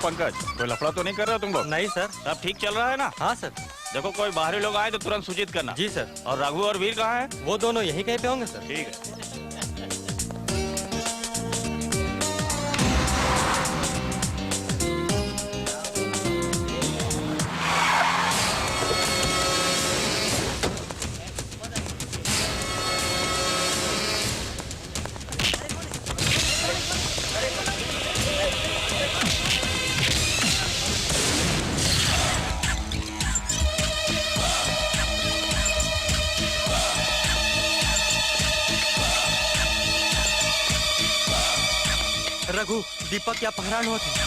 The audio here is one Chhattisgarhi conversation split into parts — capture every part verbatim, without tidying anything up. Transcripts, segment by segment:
पंकज, कोई लफड़ा तो नहीं कर रहे हो तुम लोग? नहीं सर। सब ठीक चल रहा है ना? हाँ सर। देखो, कोई बाहरी लोग आए तो तुरंत सूचित करना। जी सर। और रघु और वीर कहाँ हैं? वो दोनों यहीं कहीं पे होंगे सर। ठीक है। रघु, दीपक क्या पहरान होत हे।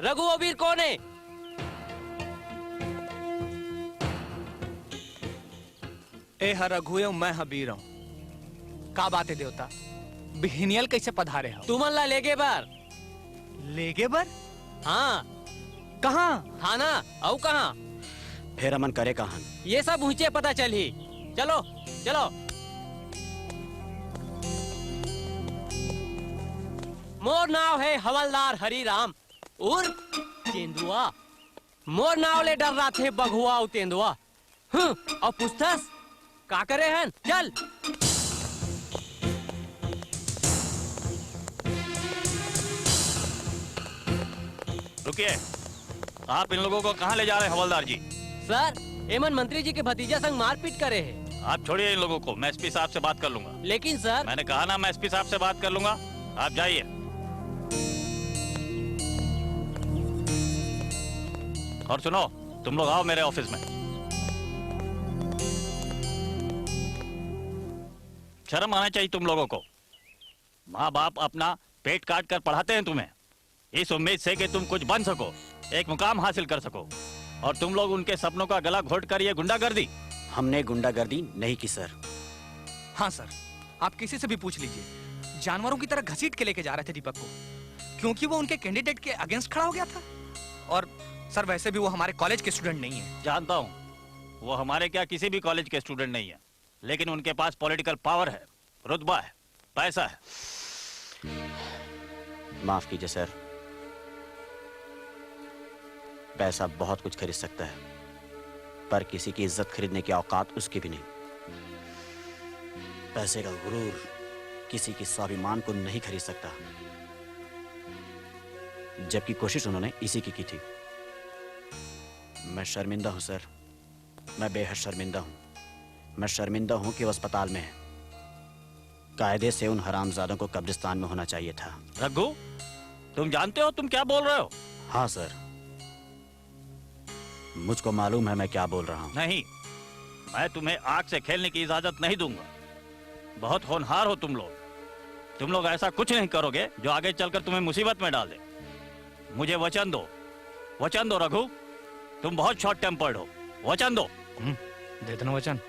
रघु, वो बीर कौन है? ए ह रघु ए, मैं ह बीर हूँ। का बात है देवता, बिहिनियल कैसे पधारे हो? तुमन ला लेगे बर। लेगे बर? हाँ। कहाँ? थाना। अउ कहाँ? फेर हमन करे का हन? ये सब उहिचे पता चलही। चलो, चलो। मोर नाव है हवलदार हरीराम उर्फ तेंदुआ। मोर नाव ले डर्राथे बघुआ अउ तेंदुआ। हम्म, अउ पूछथस, का करे हन? चल। रुकिए, आप इन लोगों को कहाँ ले जा रहे हैं हवलदार जी? सर, एमन मंत्री जी के भतीजा संग मारपीट करे हे। आप छोड़िए इन लोगों को, मैं एसपी साहब से बात कर लूंगा। लेकिन सर। मैंने कहा ना, मैं एसपी साहब से बात कर लूंगा, आप जाइए। और सुनो, तुम लोग आओ मेरे ऑफिस में। शर्म आना चाहिए तुम लोगों को। माँ बाप अपना पेट काट कर पढ़ाते हैं तुम्हें, इस उम्मीद से कि तुम कुछ बन सको, एक मुकाम हासिल कर सको, और तुम लोग उनके सपनों का गला घोट कर ये गुंडागर्दी। हमने गुंडागर्दी नहीं की सर। हाँ सर, आप किसी से भी पूछ लीजिए, जानवरों की तरह घसीट के लेके जा रहे थे दीपक को, क्योंकि वो उनके कैंडिडेट के अगेंस्ट खड़ा हो गया था। और सर, वैसे भी वो हमारे कॉलेज के स्टूडेंट नहीं है। जानता हूँ, वो हमारे क्या किसी भी कॉलेज के स्टूडेंट नहीं है, लेकिन उनके पास पॉलिटिकल पावर है, रुतबा है, पैसा है। माफ कीजिए सर, पैसा बहुत कुछ खरीद सकता है, पर किसी की इज्जत खरीदने की औकात उसकी भी नहीं। पैसे का गुरूर किसी की स्वाभिमान को नहीं खरीद सकता, जबकि कोशिश उन्होंने इसी की की थी। मैं शर्मिंदा हूँ सर, मैं बेहद शर्मिंदा हूँ। मैं शर्मिंदा हूँ कि वो अस्पताल में है। कायदे से उन हरामजादों को कब्रिस्तान में होना चाहिए था। रघु, तुम जानते हो तुम क्या बोल रहे हो? हाँ सर, मुझको मालूम है मैं क्या बोल रहा हूँ। नहीं, मैं तुम्हें आग से खेलने की इजाजत नहीं दूंगा। बहुत होनहार हो तुम लोग। तुम लोग ऐसा कुछ नहीं करोगे जो आगे चलकर तुम्हें मुसीबत में डाल दे। मुझे वचन दो, वचन दो रघु, तुम बहुत शॉर्ट टेम्पर्ड हो। वचन दो। हम्म, दे दो ना वचन।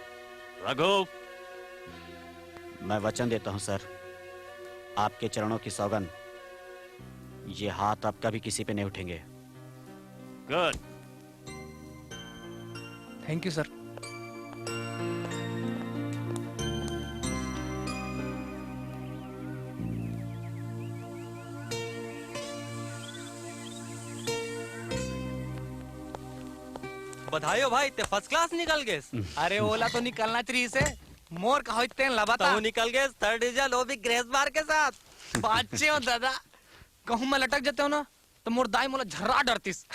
रघु। मैं वचन देता हूँ सर, आपके चरणों की सौगंध, ये हाथ अब कभी किसी पे नहीं उठेंगे। गुड। Thank you sir. बधाई हो भाई, ते फर्स्ट क्लास निकल गेस। अरे ओला तो निकलना चाहिए से, मोर का होई तेन ला बता। तहु निकल गेस थर्ड डिवीजन, वो भी ग्रेस मार्क के साथ। बाचे हो दादा, कहूँ मैं लटक जाते हो ना, तो मोर दाई मोला झर्रा डरतीस।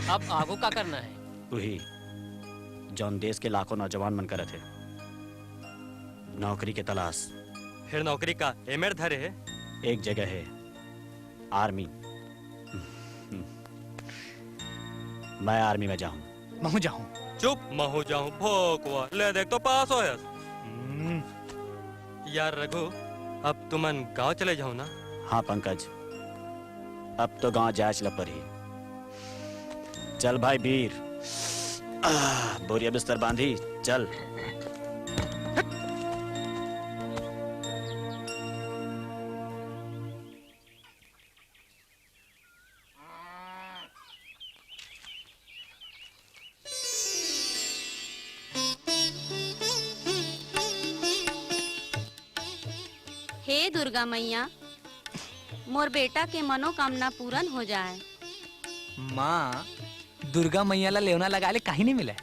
अब आगू का करना है? उही, जौन देश के लाखों नौजवान मन करत हे, नौकरी के तलाश। फिर नौकरी का एमेर धरे हे? एक जगह है, आर्मी। मैं आर्मी में जाऊं। महू जाऊं। चुप, महू जाऊं, भोकवा। ले देख तो पास होयस। हम्म। यार रघु, अब तुमन गांव चले जाओ ना। हाँ पंकज, अब तो गांव जायच ल परही। चल भाई बीर, आह, बोरिया बिस्तर बांधी, चल। हे दुर्गा मैया, मोर बेटा के मनोकामना पूरन हो जाए। माँ, दुर्गा मैया ला लेवना लगाए ले काहीं नहीं मिले।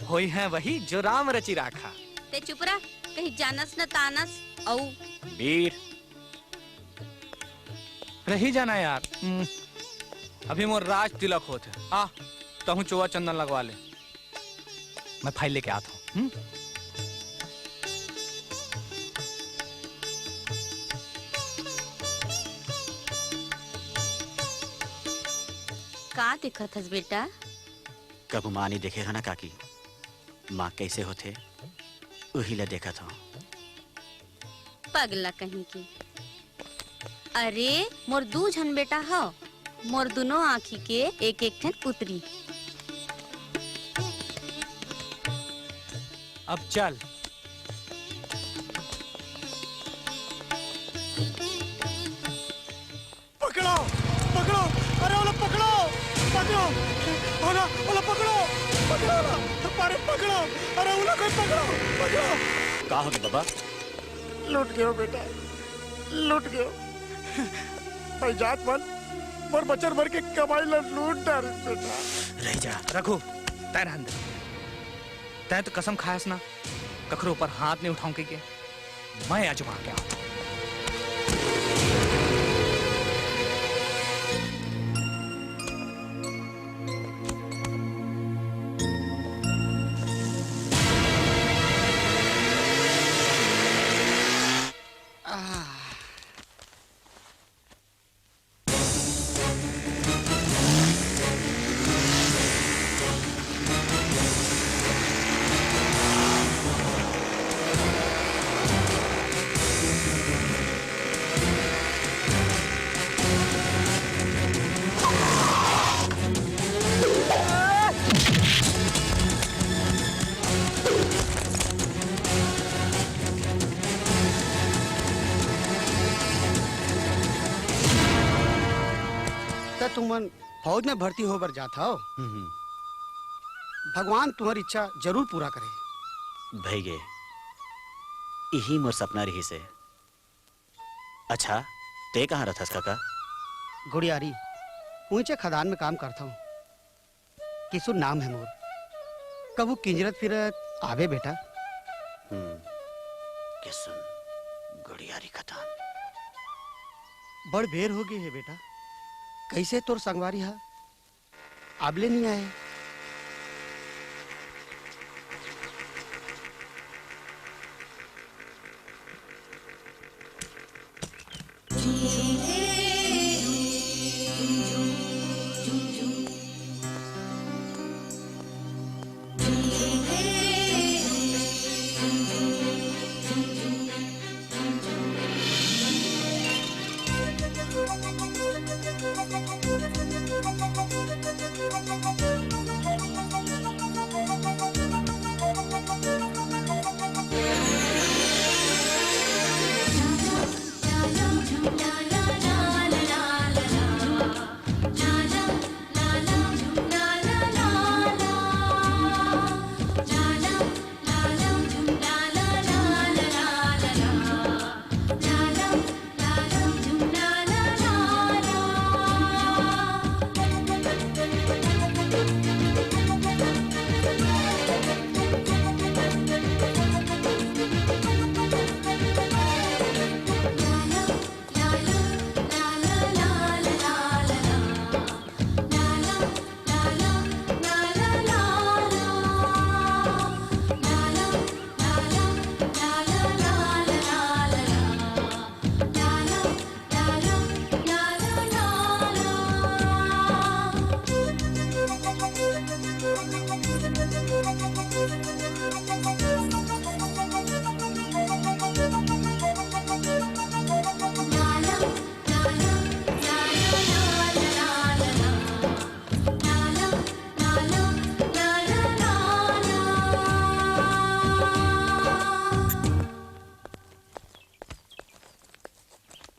होई है वही जो राम रचि राखा। ते चुप रह, कहीं जानस न तानस। अऊ बीर, रही जाना यार। हम्म, अभी मोर राज तिलक होत हे। आ, तहूँ चोवा चंदन लगवा ले। मैं फाइल लेके आत हूँ। हम्म? का देखत हस बेटा? कभू माँ नहीं देखे हो ना काकी, माँ कैसे होथे, उही ला देखत हूँ। पगला कहीं की। अरे, मोर दू झन बेटा हव, मोर दुनों आँखी के एक एक ठन पुतरी। अब चल। पकड़ो, पकड़ो, अरे ओला पकड़ो, पकड़ो, ओला, ओला पकड़ो, पकड़ो ओला, अरे पकड़ो, अरे ओला कोई पकड़ो, पकड़ो। का होगे बाबा? लूट गयो बेटा, लूट गयो। भाई जात मन, मोर बचर भर के कमाई ला लूट डारिस बेटा। रह जा रघु, तैं रहन दे। तैं तो कसम खायस ना, कखरो ऊपर हाथ नहीं उठाऊं के, के। मैं आजमा के आऊं। त तुमन फौज में भर्ती हो बर जात हव। हम्म। भगवान तुम्हर इच्छा जरूर पूरा करे। भई गे, इही मोर सपना रिहिस हे। अच्छा, तें कहाँ रथस काका? गुड़ियारी, उइचे खदान में काम करथंव। किसुन नाम हे मोर। कभू किंजरत फिरत आबे बेटा। हम्म, किसुन, गुड़ियारी खदान। बड़ बेर हो गे हे बेटा। कइसे तोर संगवारी हा? आबले नइ आए।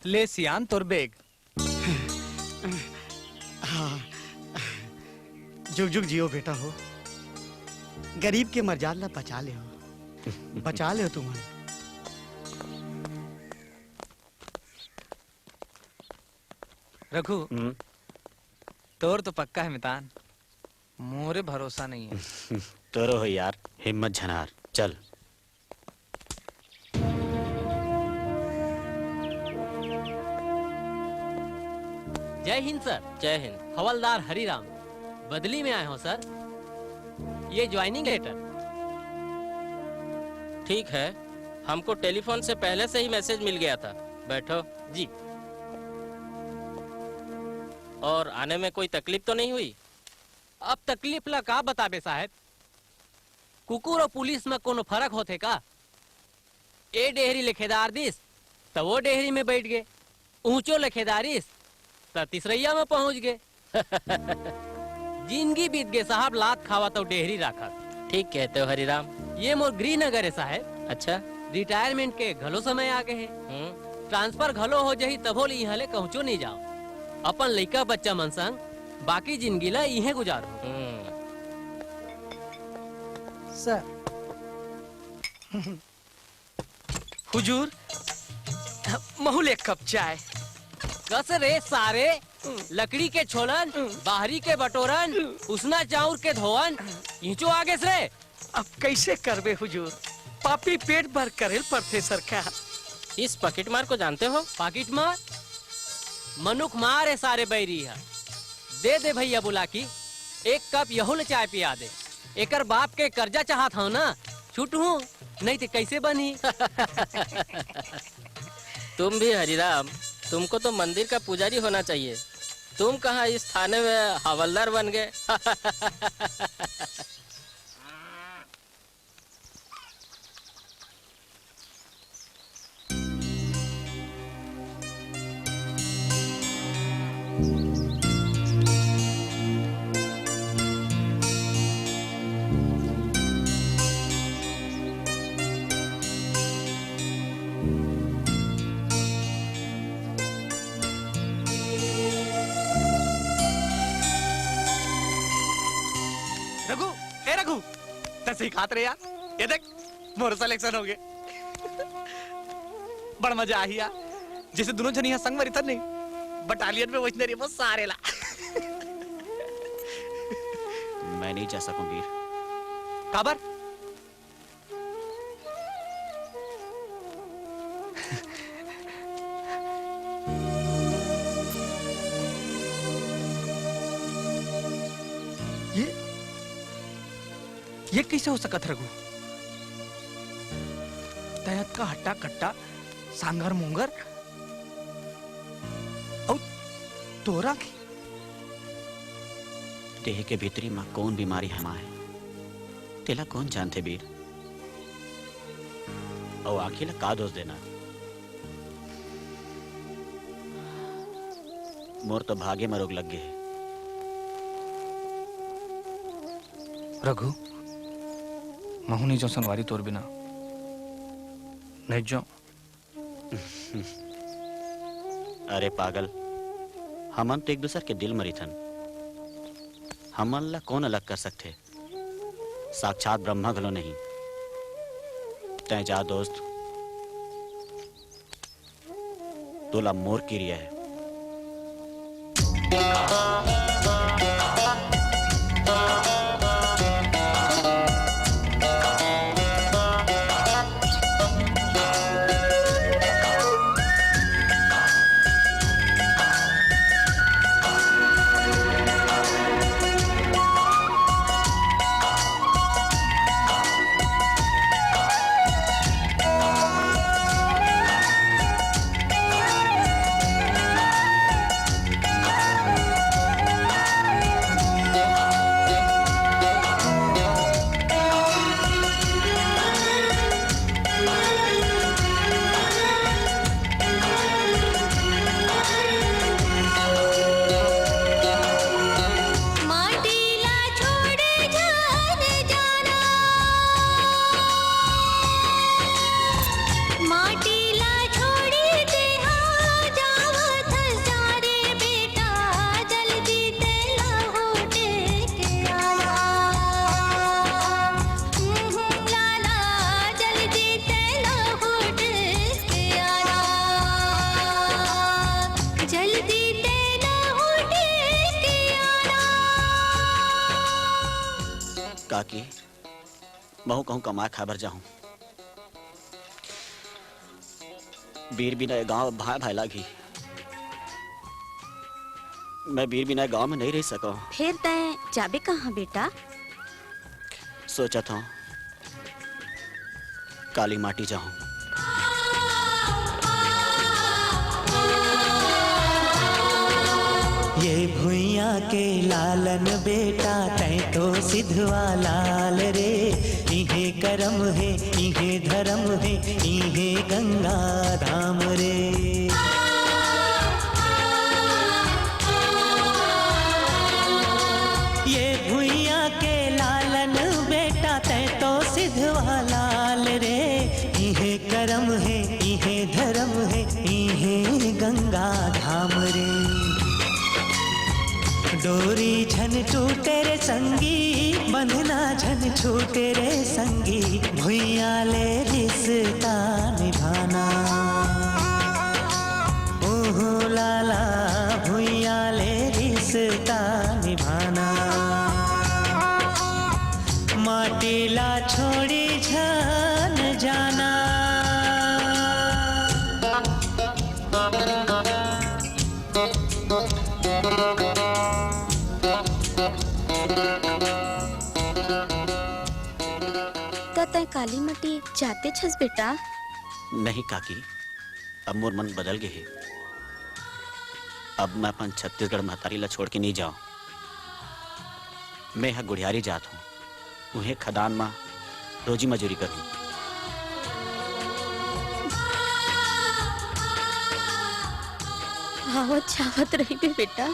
ले सियान तोर बेग। हाँ। जुग जुग जियो बेटा हो। गरीब के मरजाद ला बचा ले हो। बचा ले हो तुमन। रघु, हम्म। तोर तो पक्का हे मितान, मोरे भरोसा नइ हे। तोरो हो यार, हिम्मत झन हार, चल। जय हिंद सर। जय हिंद। हवलदार हरिराम, बदली में आए हों सर। ये ज्वाइनिंग लेटर। ठीक है, हमको टेलीफोन से पहले से ही मैसेज मिल गया था। बैठो। जी। और आने में कोई तकलीफ तो नहीं हुई? अब तकलीफ ला का बताबे साहेब, कुकुर अउ पुलिस म कोनो फरक होथे का? ए डेहरी ले खेदार दिस, त वो डेहरी में बइठ गे। ऊंचो ले खेदारिस, त तीसरइया म पहुंच गे। जिंदगी बीत गे साहब, लात खावत अउ डेहरी राखत। ठीक कहते हो हरिराम। ये मोर गृह नगर हे साहेब। अच्छा। रिटायरमेंट के घलो समय आ गे हे। हम्म। ट्रांसफर घलो हो जही, तभो ले इहां ले कहूंचो नइ जांव। अपन लइका बच्चा मन संग बाकी जिंदगी ला इहें गुजारहूं। हम्म। सर। हुजूर, महू ले एक कप चाय। कस रे सारे, लकड़ी के छोलन, बाहरी के बटोरन, उसना चाउर के धोवन, इंचो आगेस रे। अब कइसे करबे हुजूर, पापी पेट भर करे ल परथे सरकार। इस पॉकेट मार को जानते हो? पाकिट मार? मनुख मार ए सारे बैरी ह। दे दे भइया बुला के, एक कप यहू ल चाय पिया दे। एकर बाप के कर्जा चाहत हंव ना, छुटहूं, नइ ते कइसे बनही? तुम भी हरिराम, तुमको तो मंदिर का पुजारी होना चाहिए। तुम कहाँ इस थाने में हवलदार बन गए? रघु, ए रघु, तैं सिखात रे यार, ये देख, मोर सिलेक्शन हो गे। बड़ मजा आही यार, जइसे दुनों झन इहां संग म रहिथन नहीं, बटालियन में वइसने रहिबो सारे ला। मैं नहीं जा सकूं वीर। काबर? ये, ये कइसे हो सकत रघु? तैं अतका हट्टा कट्टा, सांगर मुंगर, अउ तोरा के देह के भीतरी म कोन बीमारी हमाय, तेला कोन जानथे बीर? अउ आँखी ला का दोष देना? मोर तो भागे म रोग लग गे हे। रघु, महू नइ जांव संगवारी तोर बिना। नइ जांव। अरे पागल, हमन तो एक दूसर के दिल म रहिथन। हमन ला कोन अलग कर सकथे? साक्षात ब्रह्मा घलो नहीं। तैं जा दोस्त, तोला मोर किरिया हे। माटी ला छोड़े झन जाना, माटी ला छोड़े तेहा जावत हस जा रे बेटा, जल्दी तेला होटे के आना। हम्म, लाला, जल्दी तेला होटे के आना। जल्दी तेला होटे के आना। काकी, महूं कहूं कमाए खाए बर जाहूं। बीर बिना ये गांव भांय भांय लागही। मैं बीर बिना ये गांव में नहीं रह सकंव। फेर तैं जाबे कहां बेटा? सोचत हंव, काली माटी जाहूं। ये भुइयां के लालन बेटा, तैं तो सिधवा लाल रे। इहें करम हे, इहें धरम हे, इहें गंगा धाम रे। डोरी झन टूटे रे संगी, बंधना झन छूटे रे संगी, भुइयां ले रिश्ता निभाना। ओहो लाला, भुइयां ले रिश्ता निभाना। माटी ला छोड़ी झन जाना। त तैं काली माटी जातेच हस बेटा? नहीं काकी, अब मोर मन बदल गे हे। अब मैं अपन छत्तीसगढ़ महतारी ला छोड़ के नहीं जाऊं। मैं ह गुढ़ियारी जात हूं, उहें खदान म रोजी मजूरी करहूं। आवत जावत रहिबे बेटा।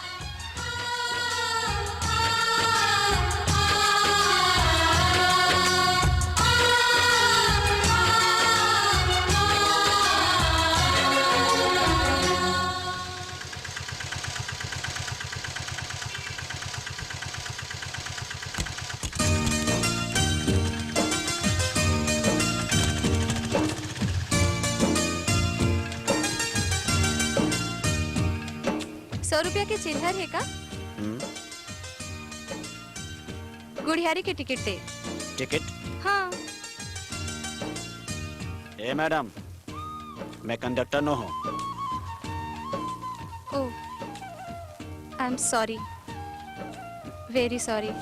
सौ रुपया के चिल्लर हे का? हम्म। गुढ़ियारी के टिकट दे। टिकट? हाँ। ए मैडम, मैं कंडक्टर नो हूँ। Oh, I am sorry, very sorry।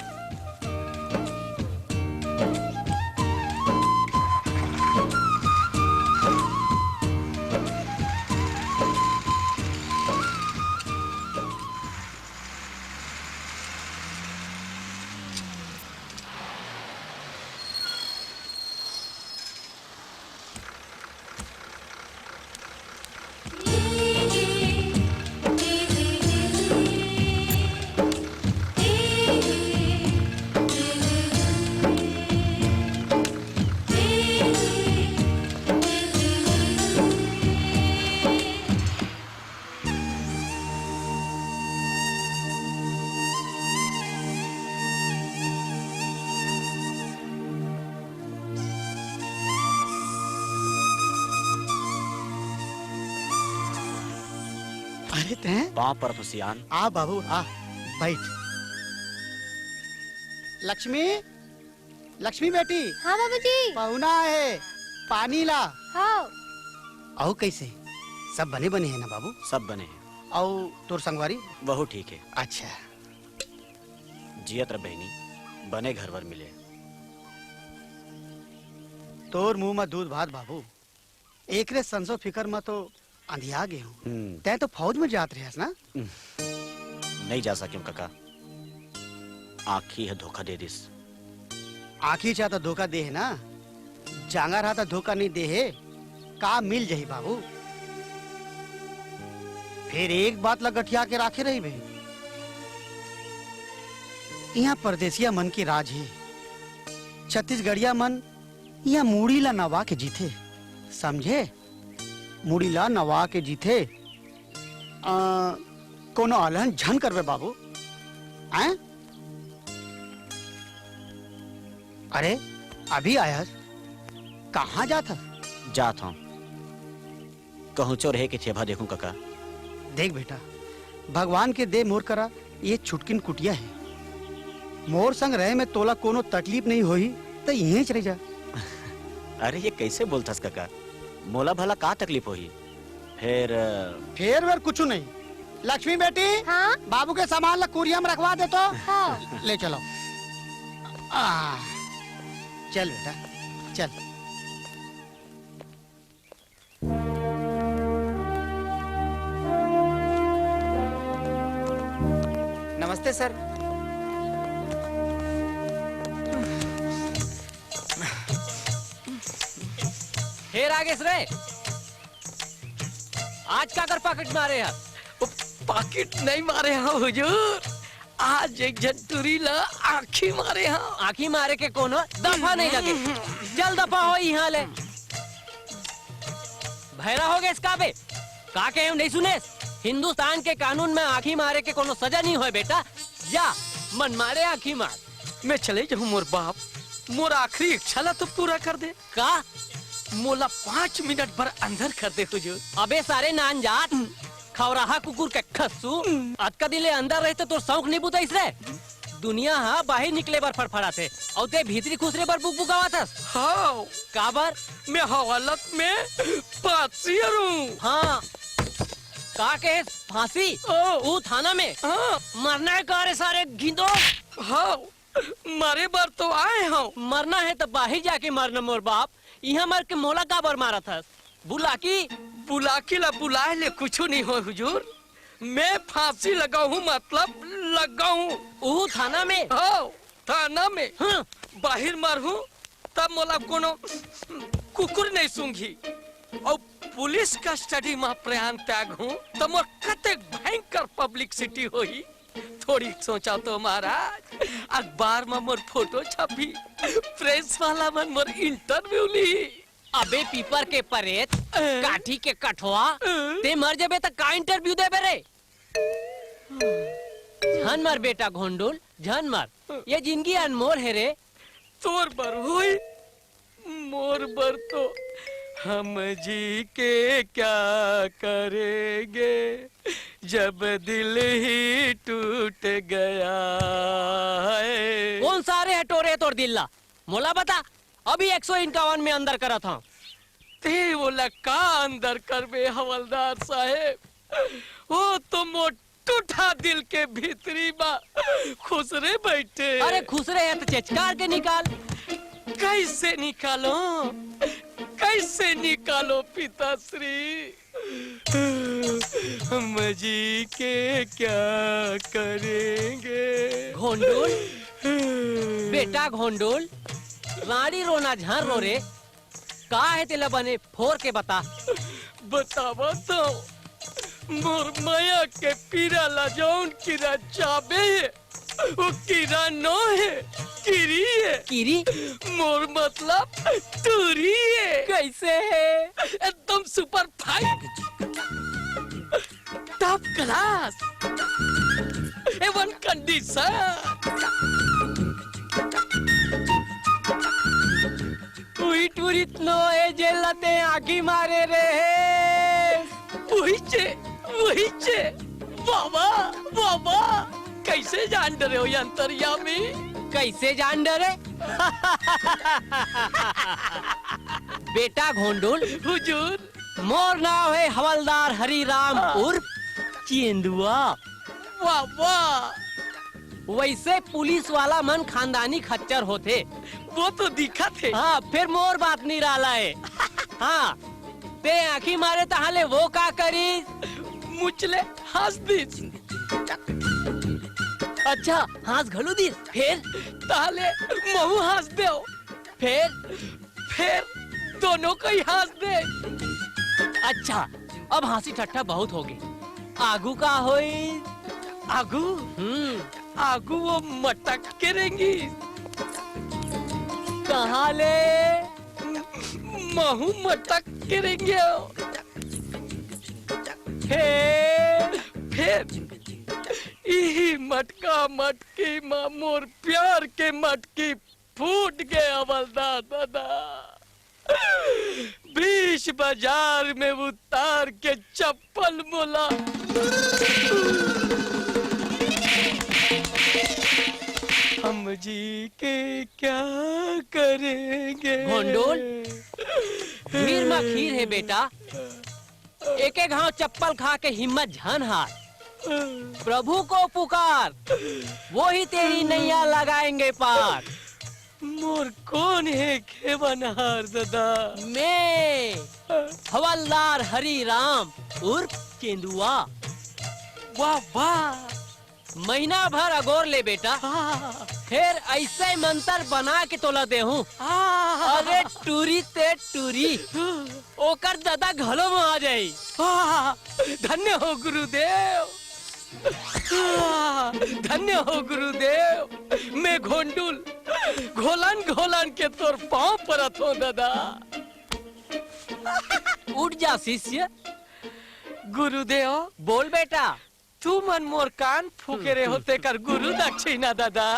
अरे तैं? पाँव परत हँव सियान। आ बाबू, आ, बैठ। लक्ष्मी, लक्ष्मी बेटी। हाँ बाबूजी। पहुना हे, पानी ला। हाँ। अउ कैसे? सब बने बने हे ना बाबू? सब बने हे। अउ तोर संगवारी? वहू ठीक हे। अच्छा। जियत रह बहिनी, बने घर वर मिले। तोर मुंह म दूध भात बाबू। एकरे संसो फिकर म तो अंधिया गे हूँ। हम्म। तैं तो फौज में जात रहस ना? नहीं जा सकेंव कका, आँखी ह धोखा दे दिस। आँखी चा तो धोखा दे हे ना, जांगर हा तो धोखा नहीं दे हे। का मिल जाही बाबू? फिर एक बात ला गठिया के राखे रहिबे, इहाँ परदेसिया मन के राज हे। छत्तीसगढ़िया मन इहाँ मुड़ी ला नवा के जीथे, समझे? मुड़ी ला नवा के जीथे। आ, कोनो अलहन झन करबे बाबू, हैं? अरे, अभी आयस, कहाँ जात हस? जात हूँ, कहूँचो रहे के चेभा देखूँ कका। देख बेटा, भगवान के दे मोर करा ये छुटकिन कुटिया हे। मोर संग रहे में तोला कोनो तकलीफ नहीं होही, त इहेंच रह जा। अरे, ये कैसे बोलथस कका? मोला भला का तकलीफ होही? फेर, अ, फेर वेर कुछु नहीं। लक्ष्मी बेटी, हाँ? बाबू के सामान ला कुरिया में रखवा दे तो। हाँ। ले चलो। आ, चल बेटा, चल। नमस्ते सर। फेर आ गेस रे। आज काकर पाकिट मारे हस? ओ, पाकिट नहीं मारे हँव हुजूर, आज एक झन टुरी ला आँखी मारे हँव। आँखी मारे के कोनो दफा नहीं लगे। चल दफा हो इहाँ ले। भैरा हो गेस का बे? का कहेंव नहीं सुनेस? हिंदुस्तान के कानून में आंखी मारे के कोनो सजा नहीं होय बेटा। जा, मन मारे आंखी मार। मैं चले जाहूं मोर बाप, मोर आखिरी इच्छा ला तो पूरा कर दे। का? मोला पाँच मिनट बर अंदर कर दे हुजूर। अबे सारे नान जात, खौराहा कुकुर के खस्सू, अतका दिन ले अंदर रहे तो तोर शौक नहीं बुताइस रे। दुनिया हा बाहिर निकले बर फड़फड़ाथे, अउ ते भीतरी खुसरे बर बुकबुकावत हस। हाँ। काबर? मैं हवालत में फांसी हूँ। हाँ। का कहे फांसी? ओ। ऊ थाना में? हाँ। मरना है का रे सारे गिंदो? हाँ, मरे बर तो आए हूँ। मरना है तो बाहिर जाके मरना मोर बाप, इहाँ मर के मोला काबर मारत हस? बुलाकी? बुलाकी ला बुलाए ले कुछु नहीं हो हुजूर। मैं फांसी लगाऊं, मतलब लगाऊं। ऊ थाना में? हो, थाना में। हाँ। बाहिर मरहूं, तब मोला कोनो कुकुर नहीं सूंघी। अउ पुलिस कस्टडी में प्राण त्यागहूं, तब मोर कतेक भयंकर पब्लिसिटी होही। थोड़ी सोचा तो महाराज, अखबार में मोर फोटो छपी, प्रेस वाला मन मोर इंटरव्यू ली। अबे पीपर के परेत, अ? काठी के कठवा, अ? ते मर जबे त का इंटरव्यू देबे रे? झन मर बेटा घोंडुल, झन मर। ये जिंदगी अनमोल हे रे। तोर बर होई, मोर बर तो हम जी के क्या करेंगे जब दिल ही टूट गया है। कोन सारे ह टोरे तोर दिल ला? मोला बता, अभी एक सौ इक्यावन में अंदर करत हंव। ते ओला का अंदर करबे हवलदार साहेब? वो तो मोर टूटा दिल के भीतरी मा खुसरे बैठे। अरे खुसरे है तो चेचकार के निकाल। कैसे निकालो, कैसे निकालो पिताश्री? हम जी के क्या करेंगे? घोंडुल, बेटा घोंडुल, राड़ी रोना झन रो रे। का हे तेला बने फोर के बता। बतावा तो, मोर मया के पीरा ला जौन कीरा चाबे हे, वो कीरा नो हे, किरी हे। किरी? मोर मतलब टूरी हे। कैसे हे? एकदम super fine. Top class. A one condition. उही टूरी नो हे जेला ते आंखी मारे रे। उही चे, उही चे। बाबा, बाबा, कैसे जान डरे हो ये अंतर्यामी? कैसे जान डरे? बेटा घोंडुल। हुजूर। मोर नाव हे हवलदार हरिराम हाँ। उर्फ चेंदुआ। वाह, वाह। वैसे पुलिस वाला मन खानदानी खच्चर होथे। वो तो दिखत हे। हाँ, फिर मोर बात निराला हे। हाँ, ते आंखी मारे तहाले वो का करिस? मुचले हंस दिस। अच्छा, हंस घलो दिस। फिर? तहाले महू हंस देव। फिर? फिर दोनों कोई हंस दे। अच्छा, अब हंसी ठट्ठा बहुत होगे। आगू का होई? आगू? हम्म। आगू वो मटक के रेंगी। कहाँ ले? महू मटक के रेंगे। फिर? फिर इही मटका मटकी मा मोर प्यार के मटकी फूट गे हवलदार ददा। बीच बाजार में उतार के चप्पल मोला हम जी के क्या करेंगे? भोंडोल, भीड़ मा खीर हे बेटा। एक एक घाव चप्पल खा के हिम्मत झन हार। प्रभु को पुकार, वो ही तेरी नैया लगाएंगे पार। मोर कोन हे खेवनहार ददा? मैं हवलदार हरी राम उर्फ चेंदुआ। वाह, वाह। महीना भर अगोर ले बेटा, हाँ। फिर ऐसे मंत्र बना के तोला देहूं। हाँ। अरे टूरी ते टूरी, ओकर ददा घलो में आ जाई। हाँ। धन्य हो गुरुदेव, हाँ। धन्य हो गुरुदेव। मैं घोंडुल घोलन घोलन के तोर पांव परत हो ददा। उठ जा शिष्य, गुरुदेव। बोल बेटा। तुमन मोर कान फूके रहे हो, तेकर गुरु दक्षिणा ददा।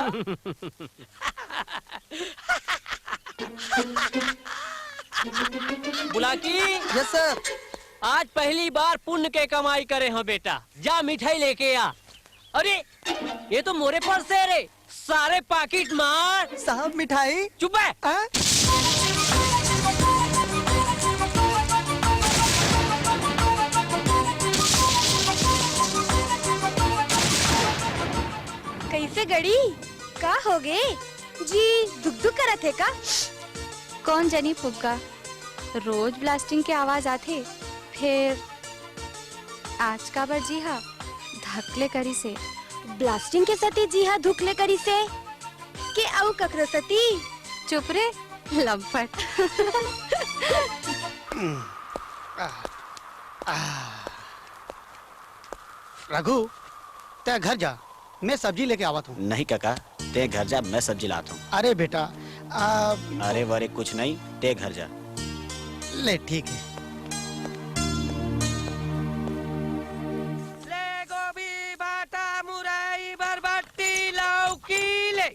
बुलाकी। Yes sir. आज पहली बार पुण्य के कमाई करे हो बेटा, जा मिठाई लेके आ। अरे, ये तो मोरे पर्स हे रे, सारे पाकिट मार। साहब, मिठाई। चुप बे। हाँ? कइसे गड़ी? का होगे? जी दुख दुख करत हे का? कौन जनी फुग्गा, रोज ब्लास्टिंग के आवाज आथे, फेर आज काबर जी हा धक ले करिसे? ब्लास्टिंग के सती जी हा धुक ले करिसे के अउ कखरो सती? चुप रे लम्पट। रघु, तैं घर जा, मैं सब्जी लेके आवत हूँ। नहीं काका, तैं घर जा, मैं सब्जी लात हूँ। अरे बेटा, आ, अरे वरे कुछ नहीं, तैं घर जा। ले ठीक है। ले गोभी, भाटा, मुरई, बरबट्टी, लौकी ले।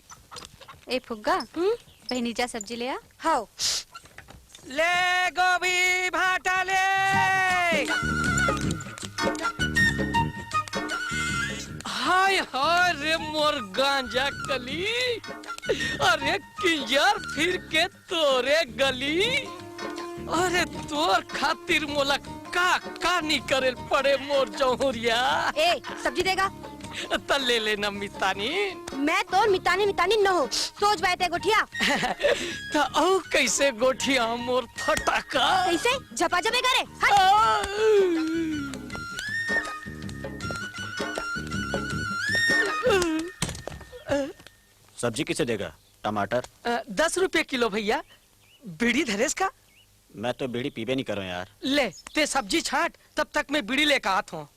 ए फुग्गा, हम्म? बहिनी जा सब्जी ले आ। हव। ले गोभी भाटा ले। हाय हाय रे मोर गांजा कली, अरे किंजर फिर के तोरे गली, अरे तोर खातिर मोला का का नी करे पड़े मोर जौहरिया। ए, सब्जी देगा? त ले लेना मितानी। मैं तोर मितानी मितानी न हो, सोच बाय ते गोठिया। त अउ कैसे गोठिया मोर फटाका? कैसे? झपा झपे करे, हट। आ! सब्जी किसे देगा? टमाटर? अ, दस रुपये किलो भैया। बीड़ी धरेस का? मैं तो बीड़ी पीबे नहीं करो यार। ले, ते सब्जी छांट, तब तक मैं बीड़ी लेकर आत हूँ।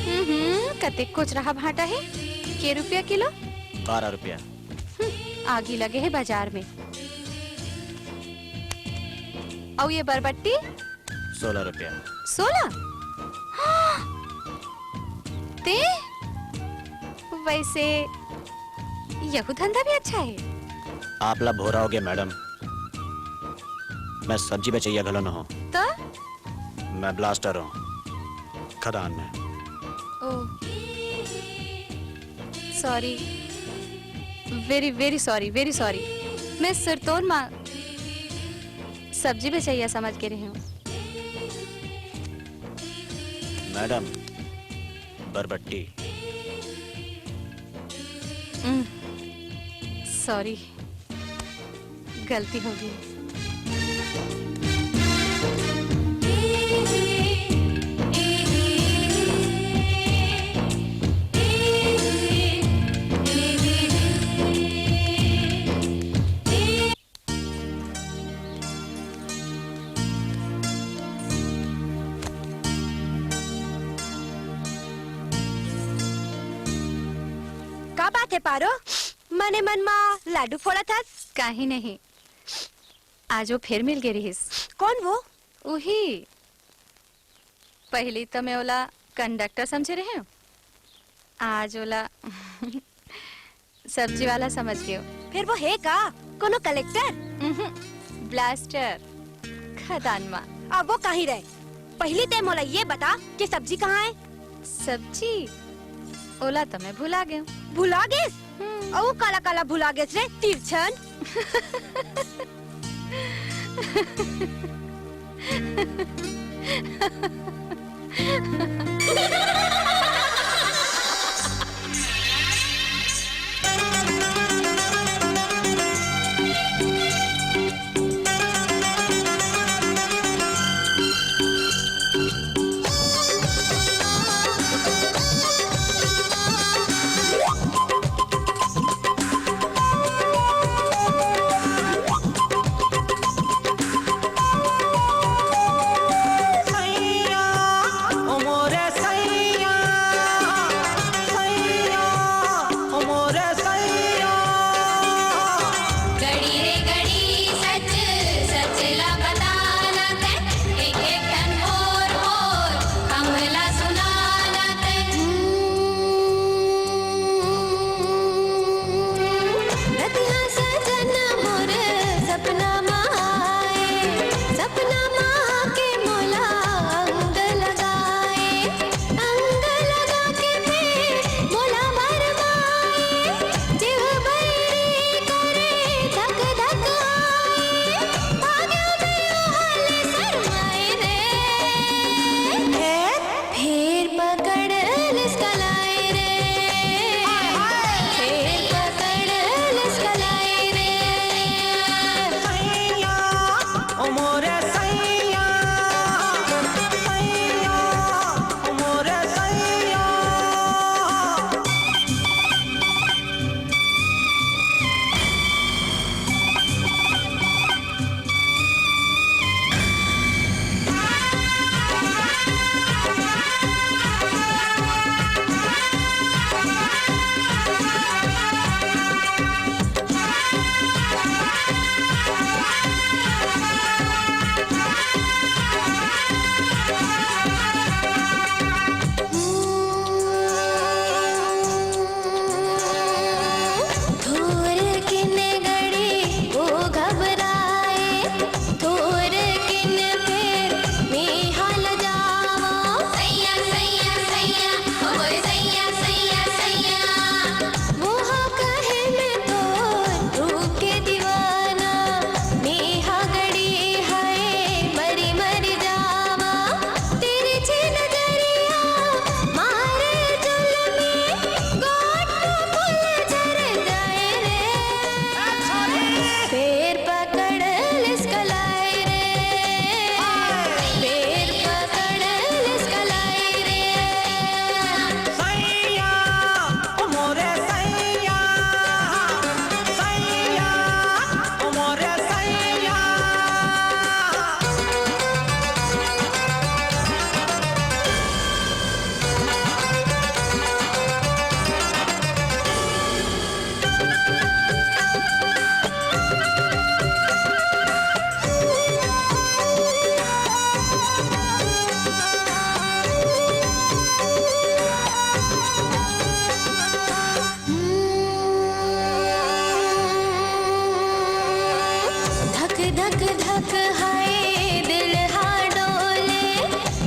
हम्म, कतेक कोचरहा भांटा हे? के रुपया किलो? बारह रुपया। हम्म, आगी लगे हे बाजार में। अउ ये बरबट्टी? सोलह रुपया। सोलह? हाँ। ते? वैसे यहू धंधा भी अच्छा हे। आप ला भोरा होगे मैडम, मैं सब्जी बेचैया घलो न हों। त? मैं ब्लास्टर हों, खदान में। ओ। Sorry, very very sorry, very sorry। मैं सुरतोन मा सब्जी बेचैया समझ के रहेंव। मैडम, बरबट्टी। हम्म, sorry, गलती होगे। का बात हे पारो? मने मन मा लाडू फोड़त हस? काहीं नहीं, आज वो फेर मिल गे रिहिस। कौन वो? उही, पहिली त मैं ओला कंडक्टर समझे रहेंव, आज ओला सब्जी वाला समझ गेंव। फेर वो हे का कोनो कलेक्टर? उहुं, ब्लास्टर, खदान मा। अब वो काहीं रहे, पहिली ते मोला ये बता के सब्जी कहाँ हे? सब्जी? ओला त मैं भुला गेंव। भुला गेस? हम्म। अउ काला काला भुला गेस रे तिरछन? धक धक हाय दिल हा डोले,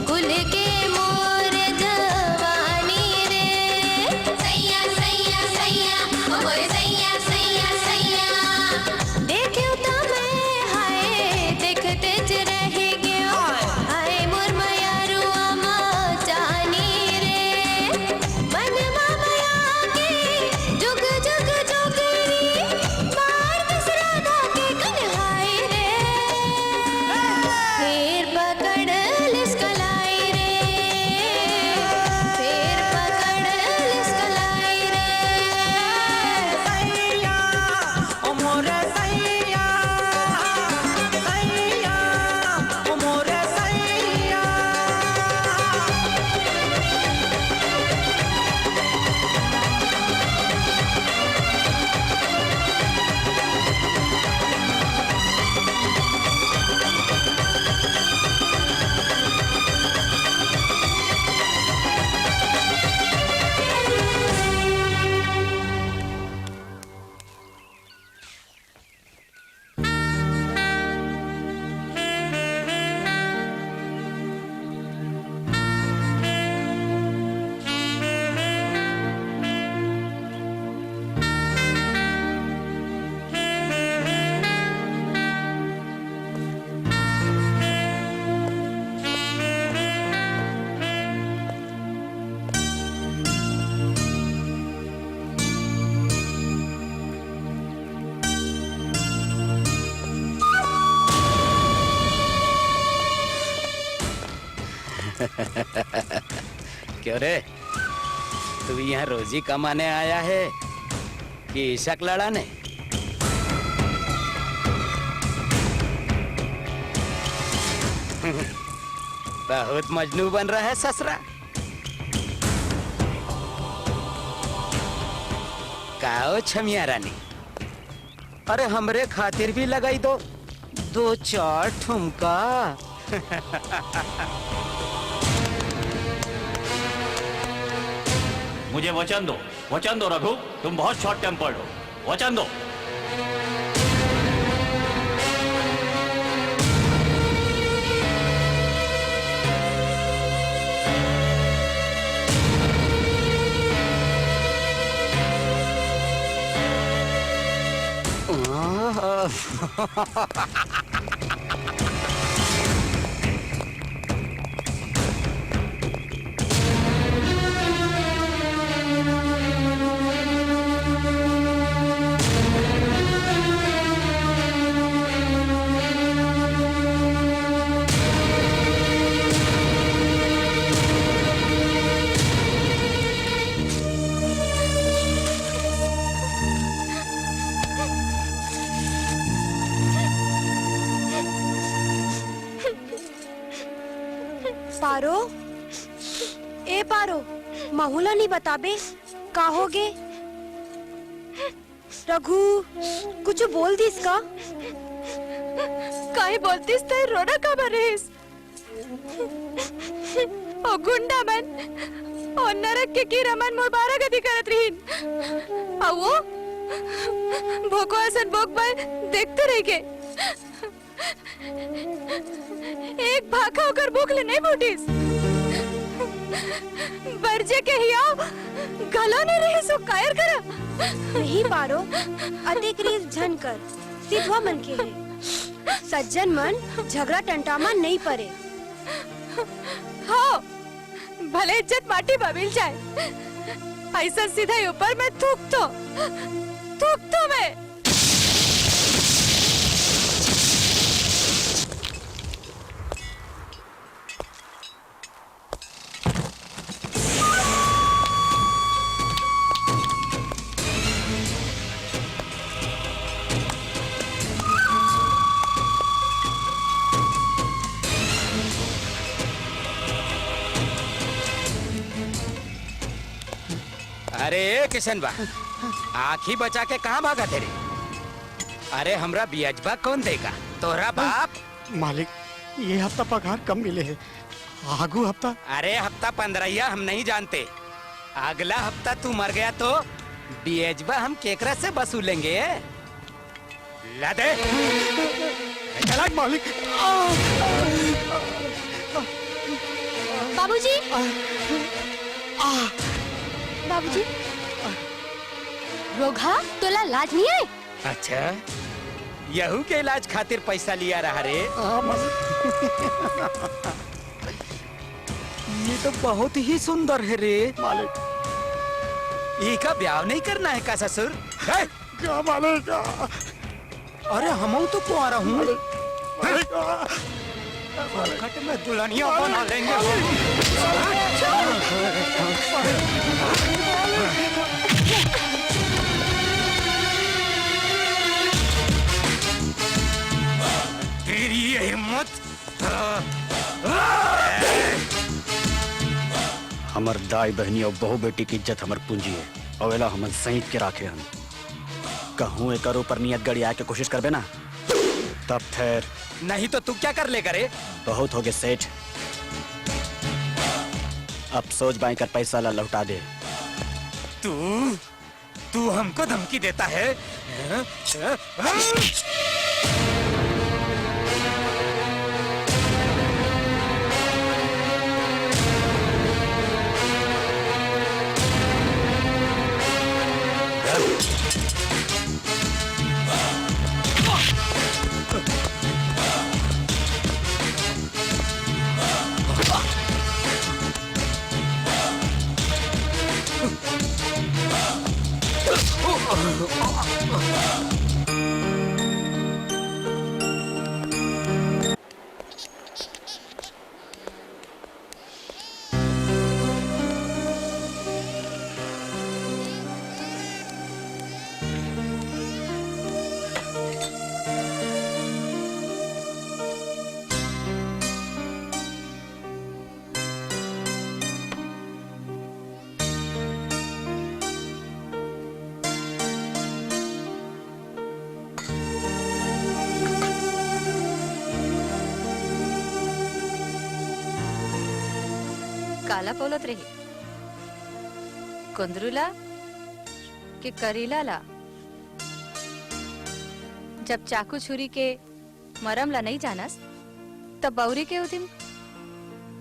कुल के मोर जवानी रे। सैया, सैया, सैया, ओ मोरे सैया, सैया, सैया। देख्यो त मैं हाय देखते च रह गयो, हाय। हाय मोर मयारुआ मा जानी रे। मन मा मया के जुग जुग जोगरी, मार दसरा धाके कन्हाई रे। फेर पकड़ लिस कलाई रे, फेर पकड़ लिस कलाई रे। सैया, ओ मोरे सैया, सैया, ओ मोरे सैया। क्यों रे, तू यहाँ रोजी कमाने आया है कि इशक लड़ाने? बहुत मजनू बन रहा है ससुरा। का ओ छमिया रानी, अरे हमरे खातिर भी लगाई दो दो चार ठुमका। मुझे वचन दो, वचन दो रघु, तुम बहुत शॉर्ट टेम्पर्ड हो, वचन दो। पारो, ए पारो, महू ला नी बताबे, का होगे? रघु कुछ बोल दिस का? काहे बोलतिस? तैं रोना काबर रहिस? ओ गुंडा मन, ओ नरक के कीरा मन मोर बारागदी करत रहिन। अउ वो भोकवा असन भोकबा देखते रहिगे। एक भाखा ओकर भूख ले नइ बुझिस। बरजे के हियाव घलो नइ रहिस ओ कायर करा। नहीं पारो, अतेक रीस झन कर, सिधवा मनखे हे। सज्जन मन झगरा टंटा म नइ परे। हो, भले इज्जत माटी म मिल जाय, अइसन सिधई ऊपर मैं थूकथों, थूकथों मैं। अरे ए किशन बा, आँखी बचा के कहाँ भागत हे रे? अरे हमरा बियजबा कौन देगा? तोहरा बाप? मालिक, ये हफ्ता पगार कम मिले हे, आगू हफ्ता। अरे हफ्ता पंद्रहिया हम नहीं जानते, अगला हफ्ता तू मर गया तो बियजबा हम केकरा से वसूलेंगे? ला दे। चला मालिक। बाबूजी। बाबूजी। रोगहा, तोला लाज नहीं आए? अच्छा, यहू के इलाज खातिर पैसा लिया रहा रे। हाँ, मालिक। ये तो बहुत ही सुंदर है रे। मालिक। इका ब्याह नहीं करना है का ससुर? हैं? का मालिक? अरे, हमहू तो कुंवारा हूँ। मालिक, मालिक। संकट में दुल्हनिया बना लेंगे हम। तेरी ये हिम्मत। हमर दाई बहिनी अउ बहू बेटी के इज्जत हमर पूंजी हे, अउ एला हमन सईत के राखे हन। कहूं एकर ऊपर नियत गड़ियाए के कोशिश करबे ना, तब फेर। नहीं तो तू क्या कर लेगा रे? बहुत होगे सेठ, अब सोच बाएं कर पैसा ला लौटा दे। तू तू हमको धमकी देता है? काला पोलत रही, कुंदरू ला के करेला ला? जब चाकू छुरी के मरम ला नइ जानस, त बउरी के उदिम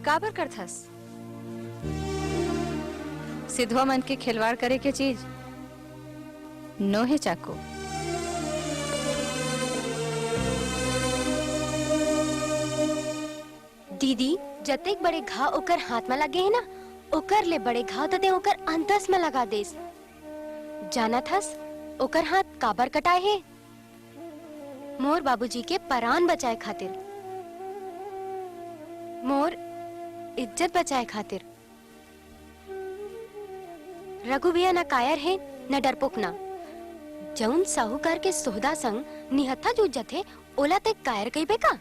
काबर करथस? सिधवा मन के खिलवाड़ करे के चीज नोहे चाकू। दीदी, जतेक बड़े घाव ओकर हाथ म लगे हे ना, ओकर ले बड़े घाव त तें ओकर अंतस म लगा देस। जानत हस, ओकर हाथ काबर कटाए हे? मोर बाबूजी के परान बचाए खातिर, मोर इज्जत बचाए खातिर। रघु भैया न कायर हे, न डरपोक ना। जउन साहूकार के सोहदा संग निहत्था जूझ जथे, ओला ते कायर कहिबे का?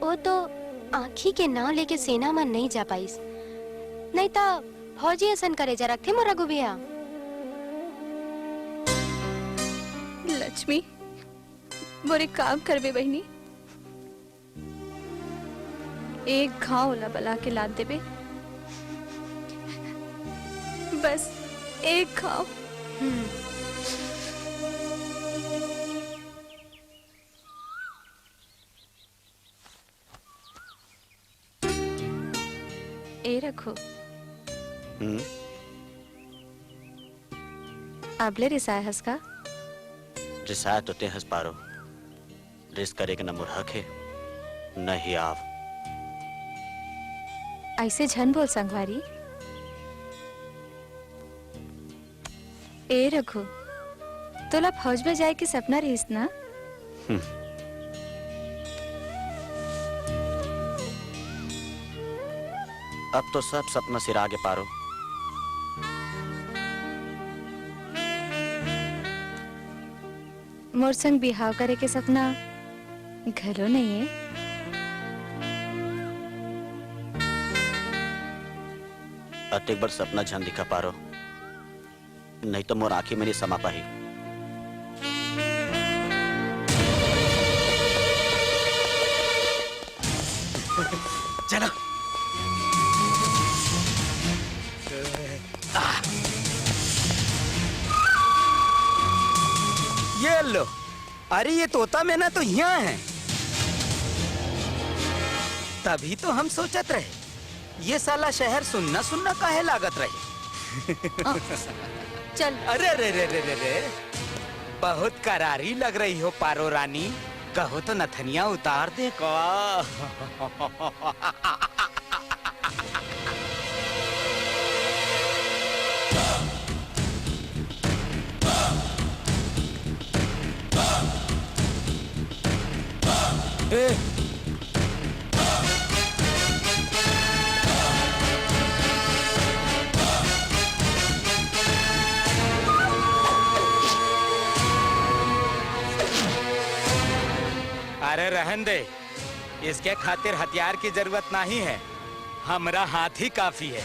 ओ तो आँखी के नांव लेके सेना म नइ जा पाइस, नइ त फौजी असन करेजा रखथे मोर रघु भैया। लक्ष्मी, मोर एक काम करबे बहिनी, एक घाव ओला बला के लाद देबे, बस एक घाव। हम्म। ए रघु। हम्म? अबले रिसाए हस का? रिसाए तो तें हस पारो। रिस करे के न मोर हक हे, न ही आव। अइसे झन बोल संगवारी। ए रघु, तोला फौज में जाए के सपना रहिस ना? हम्म। अब तो सब सपना सिरा गे पारो। मोर संग बिहाव करे के सपना घलो नइ हे। अतेक बड़ सपना झन दिखा पारो। नहीं तो मोर आँखी में नहीं समा पाही। चलो। ये लो, अरे, ये तोता मैना तो यहाँ है। तभी तो हम सोचत रहे, ये साला शहर सुन्ना सुन्ना काहे लागत रहे। चल। अरे, अरे, अरे, अरे, अरे, बहुत करारी लग रही हो पारो रानी। कहो तो नथनिया उतार दे का। ए, अरे रहन दे, इसके खातिर हथियार की जरूरत नहीं है, हमरा हाथ ही काफी है।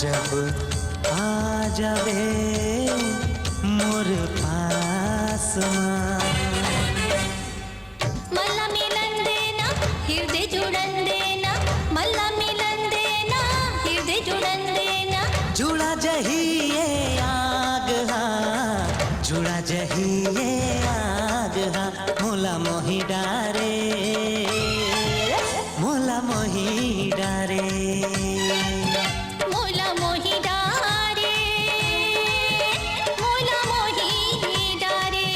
जब आ जाबे मोर पास मा। मला मिलन देना, हिरदे जुड़न देना, मला मिलन देना, हिरदे जुड़न देना। जुड़ा जही ये आग हा, जुड़ा जही ये आग हा, मोला मोही डारे, मोला मोही डारे। मोला मोही डारे, मोला मोही डारे।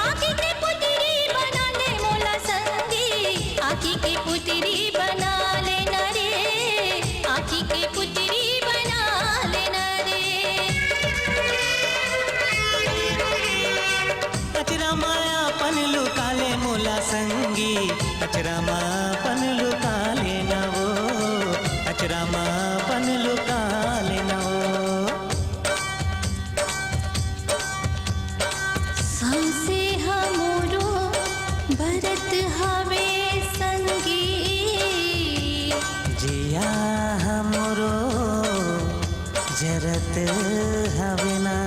आँखी के पुतरी बना ले मोला संगी, आँखी के पुतरी बना लेना रे, आँखी के पुतरी बना लेना रे। अचरा मा अपन लुका ले मोला संगी, अचरा मा अपन लुका लेना वो, अचरा मा अपन लुका लेना वो। सांसे हमरो बरत हवे संगी। जिया हमरो जरत हवे ना।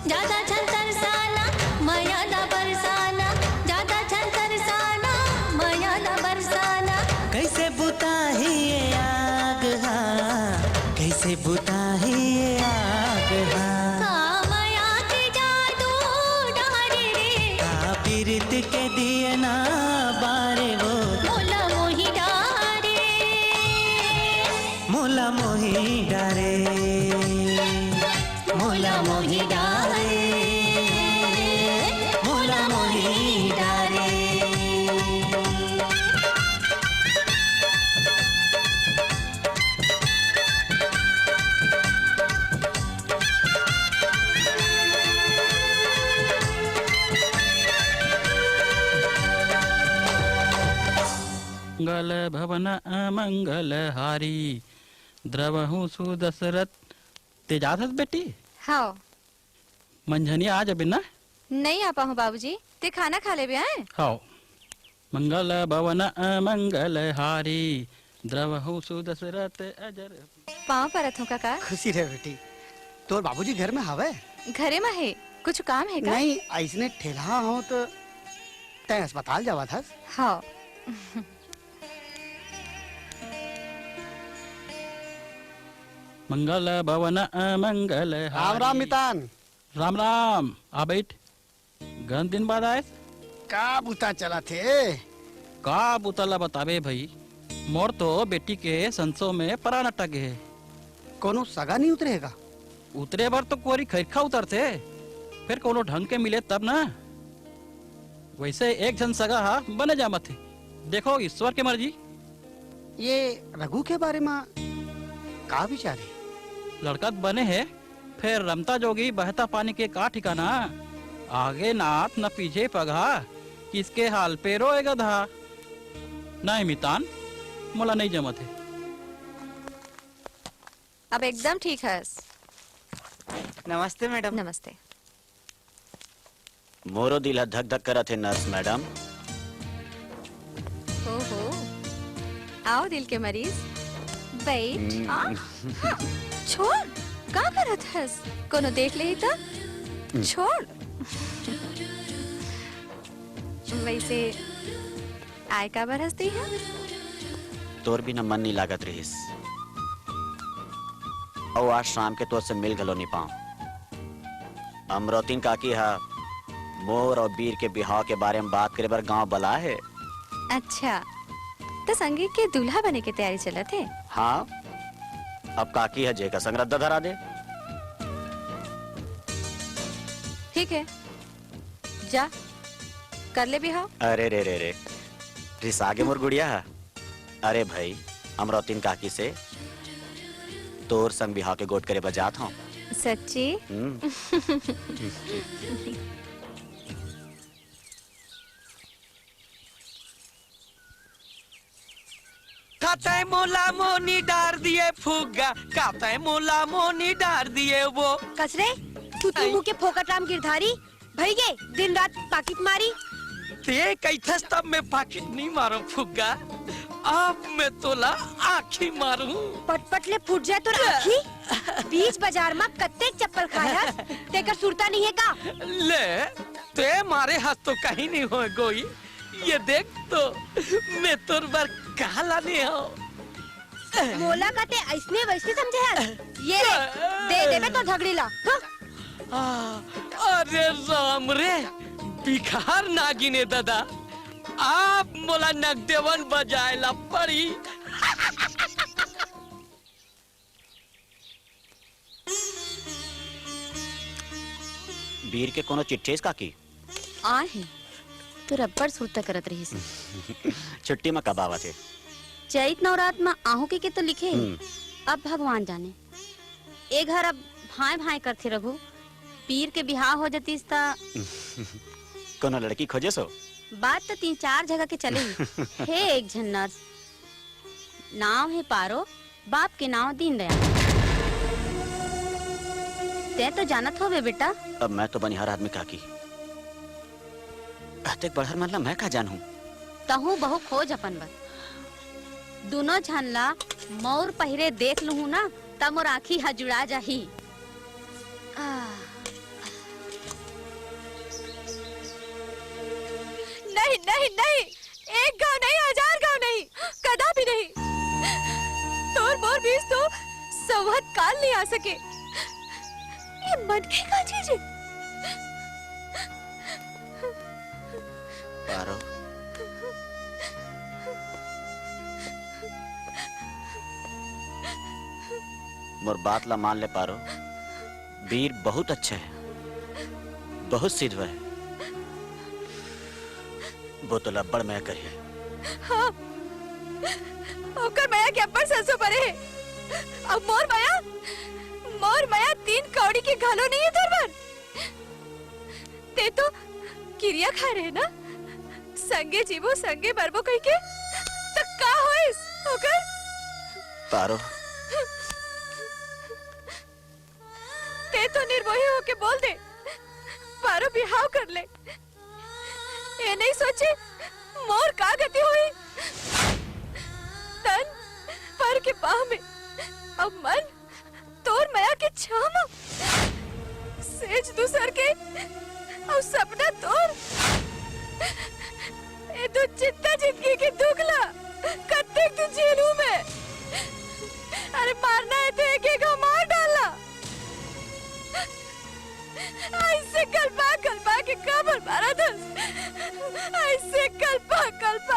जादा झन तरसाना, मया ला बरसाना, जादा झन तरसाना, मया ला बरसाना। कैसे बुताही ये आग हा, कैसे बुताही ये आग हा। का मया के जादू डारे रे। का पीरित के दिए ना बारे वो। मोला मोही डारे। मोला मोही डारे। मोला मोही डारे, मोला मोही डारे। मंगल भवन अमंगल हारी, द्रवहु सुदशरथ। ते जात हस बेटी? हव। मंझनिया आ जाबे ना? नइ आ पाहूं बाबूजी, ते खाना खा लेबे, आय? हव। मंगल भवन अमंगल हारी, द्रवहु सुदशरथ अजर। पाँव परत हूं काका। खुशी रहे बेटी। तोर बाबूजी घर में हवय? घरे में हे। कुछ काम हे का? नहीं, अइसने ठेलहा हूं तो तैं अस्पताल जावत हस? हव। मंगल भवन अमंगल हारी। राम राम मितान। राम राम, आ बइठ। गन दिन बाद आयस? का बुता चलत हे? का बुता ला बताबे भई, मोर तो बेटी के संसो में परान अटक गे हे। कोनो सगा नइ उतरे हे का? उतरे बर तो कोरी खैरखा उतरथे, फेर कोनो ढंग के मिले तब ना। वइसे एक झन सगा हा बने जामत हे, देखो ईश्वर के मर्जी। ये रघु के बारे मा का विचार हे? लड़का त बने हे, फेर रमता जोगी बहता पानी के का ठिकाना? आगे नाथ न पीछे पगहा, किसके हाल पे रोए गधा। नहीं मितान, मोला नहीं जमत हे। अब एकदम ठीक हस। नमस्ते मैडम। नमस्ते। मोरो दिल ह धक धक करत हे नर्स मैडम। ओहो, आओ दिल के मरीज, बैठ। हम्म। आ, हाँ, छोड़, का करत हस? कोनो देख लेही त? हम्म। छोड़। वैसे आय काबर हस तैं ह? तोर बिना मन नइ लागत रिहिस। अउ आज शाम के तोर से मिल घलो नइ पांव। अमरौतिन काकी ह मोर अउ बीर के बिहाव के बारे म बात करे बर गांव बलाय हे। अच्छा, त संगी के दूल्हा बने के तैयारी चलत हे? हां, अब काकी ह जेकर संग रद्दा धरा दे। ठीक हे, जा, कर ले बिहाव। अरे रे रे रे, रिसा गे मोर गुड़िया ह। अरे भई, अमरौतिन काकी से तोर संग बिहाव के गोठ करे बर जात हंव। सच्ची? हम्म। तै मोला मोनी डार दिए फुग्गा, का तै मोला मोनी डार दिए वो। कस रे, तू, तू आई। मुँह के फोकट राम गिरधारी, भई गे दिन रात पाकिट मारी। ते कहिथस तब मैं पाकिट नहीं मारूं फुग्गा, अब मैं तोला आँखी मारूं। पटपट ले फूट जाए तोर आँखी। बीच बाजार म कत्तेक चप्पल खाए हस, तेकर सुरता नहीं है का? ले, ते मारे हस तो कहीं नहीं होए गोई। ये देख तो, मैं तोर बर का लाने हंव। मोला का ते अइसने वइसने समझे हस? ये ले, दे देबे तो धगड़ी ला। हाँ? आ, अरे राम रे, बिखार नागिन ए ददा, अब मोला नगदेवन बजाए ला पड़ी। बीर के कोनो चिट्ठी हे काकी? आए हे, तोर अब्बड़ सुरता करत रहिस हे। छुट्टी म कब आवत हे? चइत नवरात म आहूं कहिके तो लिखे हे। हम्म। अब भगवान जाने। ए घर अब भांय भांय करथे रघु। बीर के बिहाव हो जतिस त कोनो लड़की खोजेस हो? बात त तीन चार जगह के चले हे। हे एक झन नर्स, नांव हे पारो, बाप के नांव दीनदयाल। तैं तो जानत होबे बेटा। अब मैं तो बनिहार आदमी काकी। अतेक बड़हर मन ला मैं का जानहूं? तहूं बहू खोज अपन बर। दूनों झन ला मउर पहिरे देख लुहूं ना, त मोर आंखी ह जुड़ा जाही। आह। नहीं, नहीं, नहीं, एक घांव नहीं, हजार घांव नहीं, कदापि नहीं। तोर मोर बीच तो संवत काल नहीं आ सके। ये मन के का चीज हे? पारो, मोर बात ला मान ले पारो, बीर बहुत अच्छा हे, बहुत सिधवा हे। वो तोला अब्बड़ मया करही। हाँ, ओकर मया के अब्बड़ सरसों परे हे। अब मोर मया, मोर मया तीन कौड़ी के घलो नहीं हे तोर बर। ते तो किरिया खाए रहे ना, संगे जीबो, संगे मरबो कहिके। त का होइस ओकर? पारो। ते तो निर्मोही होके बोल दे, पारो बिहाव कर ले। ये नहीं सोचे मोर का गति होही। तन पर के बाह में, अब मन तोर मया के छांव म। सेज दूसर के अउ सपना तोर। ए तो चिंता जिंदगी के दुख ला कतेक दिन झेलूं मैं। अरे मारना हे तो एक एक मार डालना। अइसे कलपा कलपा के काबर मारत हस? अइसे कलपा कलपा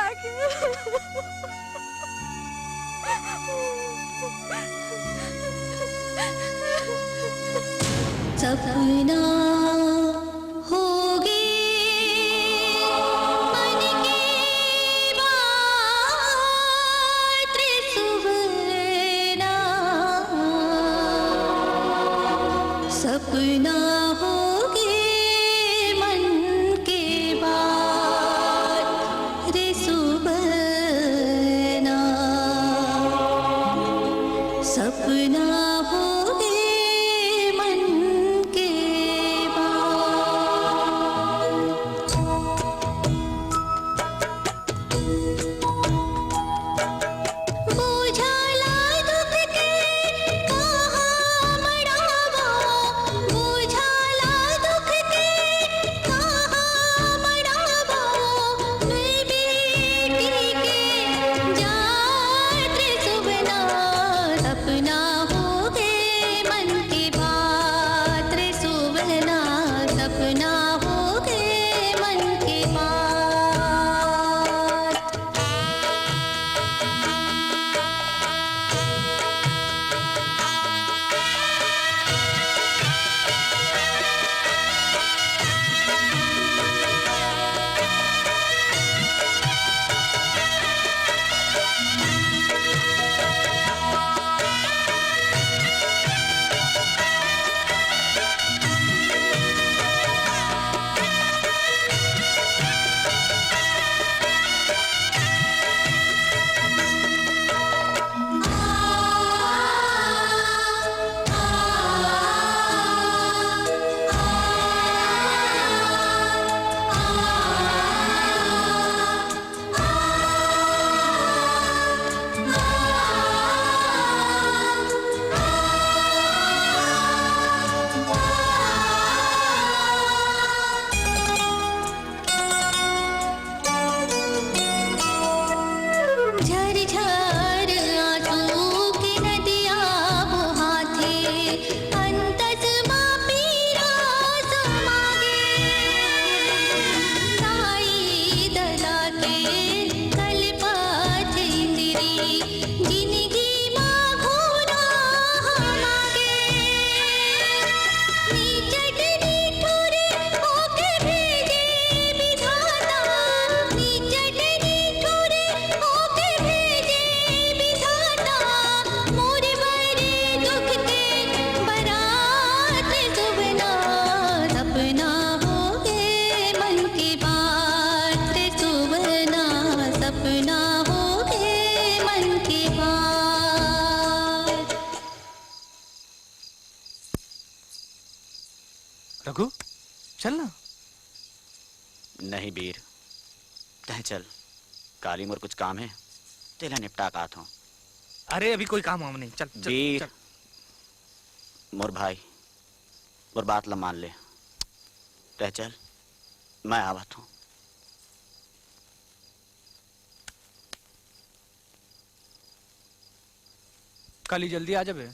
रघु, चल ना। नहीं बीर, तैं चल, काली मोर कुछ काम हे, तेला निपटा के आत हंव। अरे, अभी कोई काम वाम नहीं, चल, चल, बीर, चल। मोर भाई, मोर बात ला मान ले, तैं चल, मैं आवत हंव। काली जल्दी आ जाबे।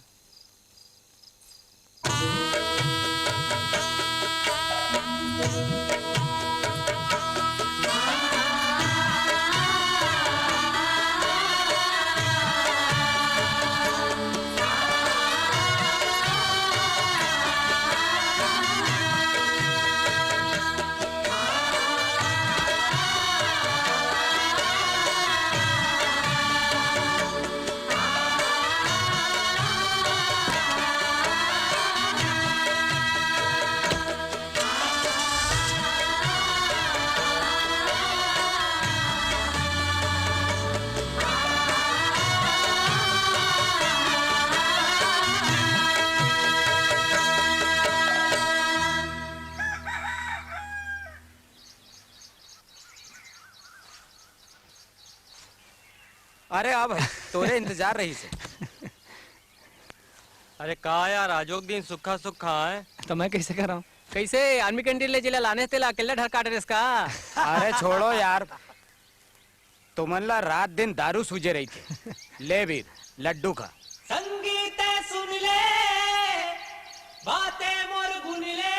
अरे आ भाई, तोरे इंतजार रहिस हे। अरे का यार, आजो के दिन सुक्खा सुक्खा आय। त मैं कइसे करंव? कइसे आर्मी कैंटीन ले जेला लाने तेला अकेल्ला ढरका डरेस का? अरे छोड़ो यार, तुमन ला रात दिन दारू सूझे रहिथे। ले बीर, लड्डू खा। संगीत सुन ले, बातें मोर गुन ले।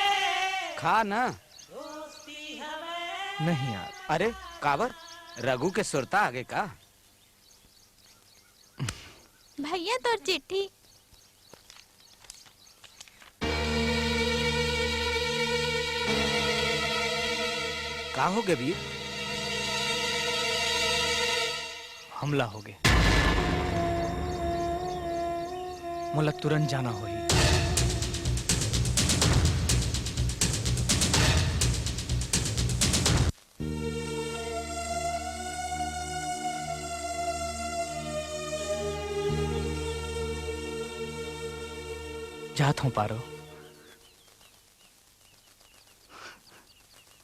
खा ना। दोस्ती हवे। नहीं यार। अरे काबर, रघु के सुरता आगे का? भैया तोर चिट्ठी। का होगे बीर? हमला होगे। मोला तुरंत जाना होही। जात हंव पारो,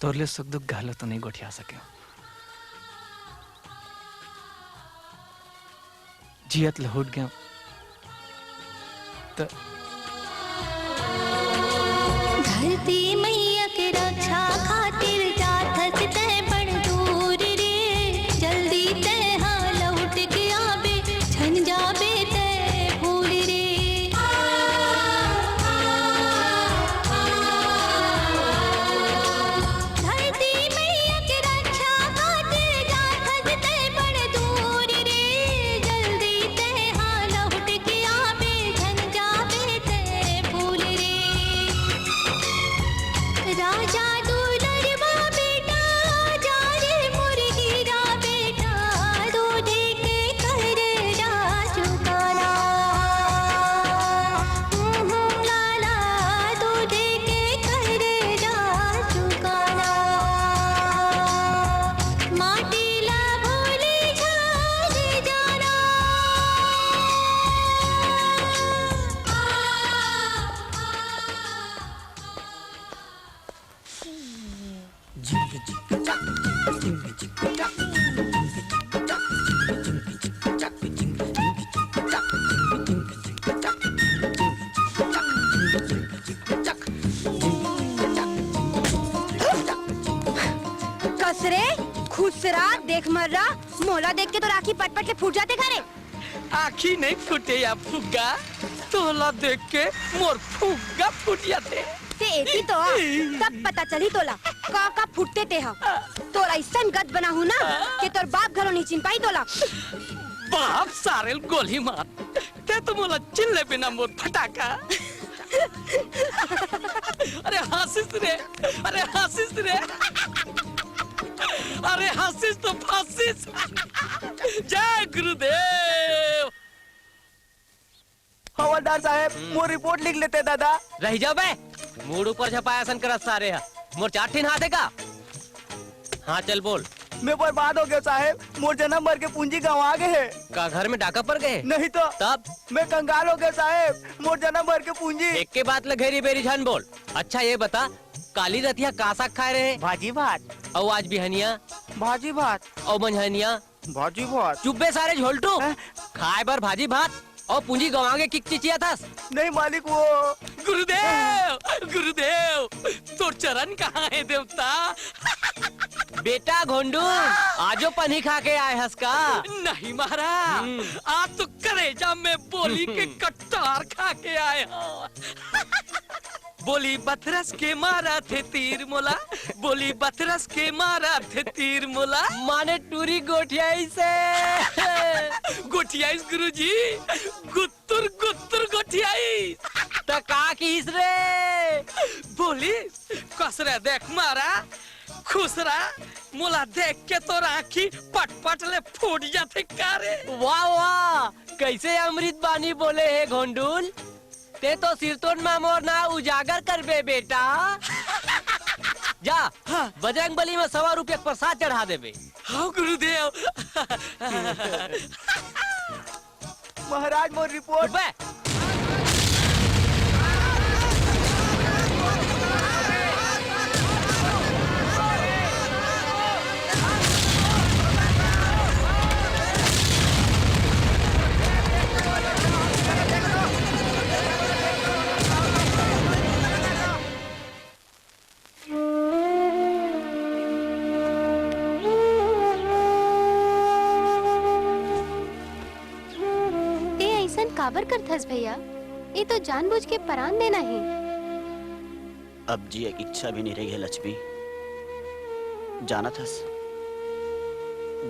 तोर ले सुख दुख घलो तो नइ गोठिया सकेंव। जियत लहुट गेंव। त धरती मैया के रक्षा खातिर जाथस तैं बड़ दूर रे, जल्दी तैं हा लौट के आबे, झन जाबे तैं भूल रे। धरती मैया के रक्षा खातिर जाथस तैं बड़ दूर रे, जल्दी तैं हा लौट के आबे, झन जाबे तैं भूल रे। राजा दुलरवा बेटा, जा रे मोर हीरा बेटा, दूधे के करजा चुकाना। हूँ, हूँ, लाला, दूधे के करजा चुकाना। माटी ला भूली झन जाना। कस रे, खुसरा, देख मर्रा, मोला देख के तोर आँखी पटपट ले फूट जाथे का रे। आँखी नइ फूटे या फुग्गा, तोला देख के मोर फुग्गा फूट जाथे। ते एती तो आ, तब पता चलही तोला, का का फूटथे ते हा। तोर अइसन गत बनाहूँ ना, के तोर बाप घलो नइ चिन्ह पाही तोला। बाप सारेल गोली मार, ते तो मोला चिन्ह लेबे ना मोर फटाका। अरे हँसिस रे, अरे हँसिस रे, अरे हँसिस तो फँसिस। जय गुरुदेव। हवलदार साहेब, हम्म। मोर रिपोर्ट लिख लेते दादा। रहि जा बे, मूड़ ऊपर झपाय असन करत सारे ह। मोर चार ठिन हाथ हे का? हाँ, चल बोल। मैं बर्बाद हो गेंव साहेब, मोर जनम भर के पूंजी गंवा गे हे। का घर में डाका पर गे? नहीं तो। तब? मैं कंगाल हो गेंव साहेब, मोर जनम भर के पूंजी। एके बात ल घेरी बेरी झन बोल। अच्छा ये बता, काली रतिया का साग खाए रहे? भाजी भात। अउ आज बिहनिया? भाजी भात। अउ मंझनिया? भाजी भात। चुप बे सारे झोलटू। हैं? खाए बर भाजी भात अउ पूंजी गंवागे किक चिचियाथस। नहीं मालिक, वो गुरुदेव, गुरुदेव, तोर चरण कहाँ हे देवता? बेटा घोंडू, आजो पनही खा के आए हस का? नहीं महाराज, हम्म। आज तो करेजा में बोली के कट्टार खा के आए हंव। बोली बथरस के मारथे तीर मोला, बोली बथरस के मारथे तीर मोला। माने टूरी गोठियाइस हे। गोठियाइस गुरुजी, गुत्तुर गुत्तुर गोठियाइस। त का किहिस रे? बोली, कस रे देख मारा, खुसरा, मोला देख के तोर आँखी पटपट ले फूट जाथे का रे? वाह वाह, कइसे अमृत बानी बोले हे घोंडुल। तें तो सिरतोन म मोर नांव उजागर करबे बेटा। जा, हाँ। बजरंग बली म सवा रुपया के प्रसाद चढ़ा देबे। हव गुरुदेव। महाराज, मोर रिपोर्ट। चुप बे। तें अइसन काबर करथस भइया? ए तो जानबूझ के परान देना हे। अब जिए के इच्छा भी नहीं रही है लक्ष्मी। जानत हस,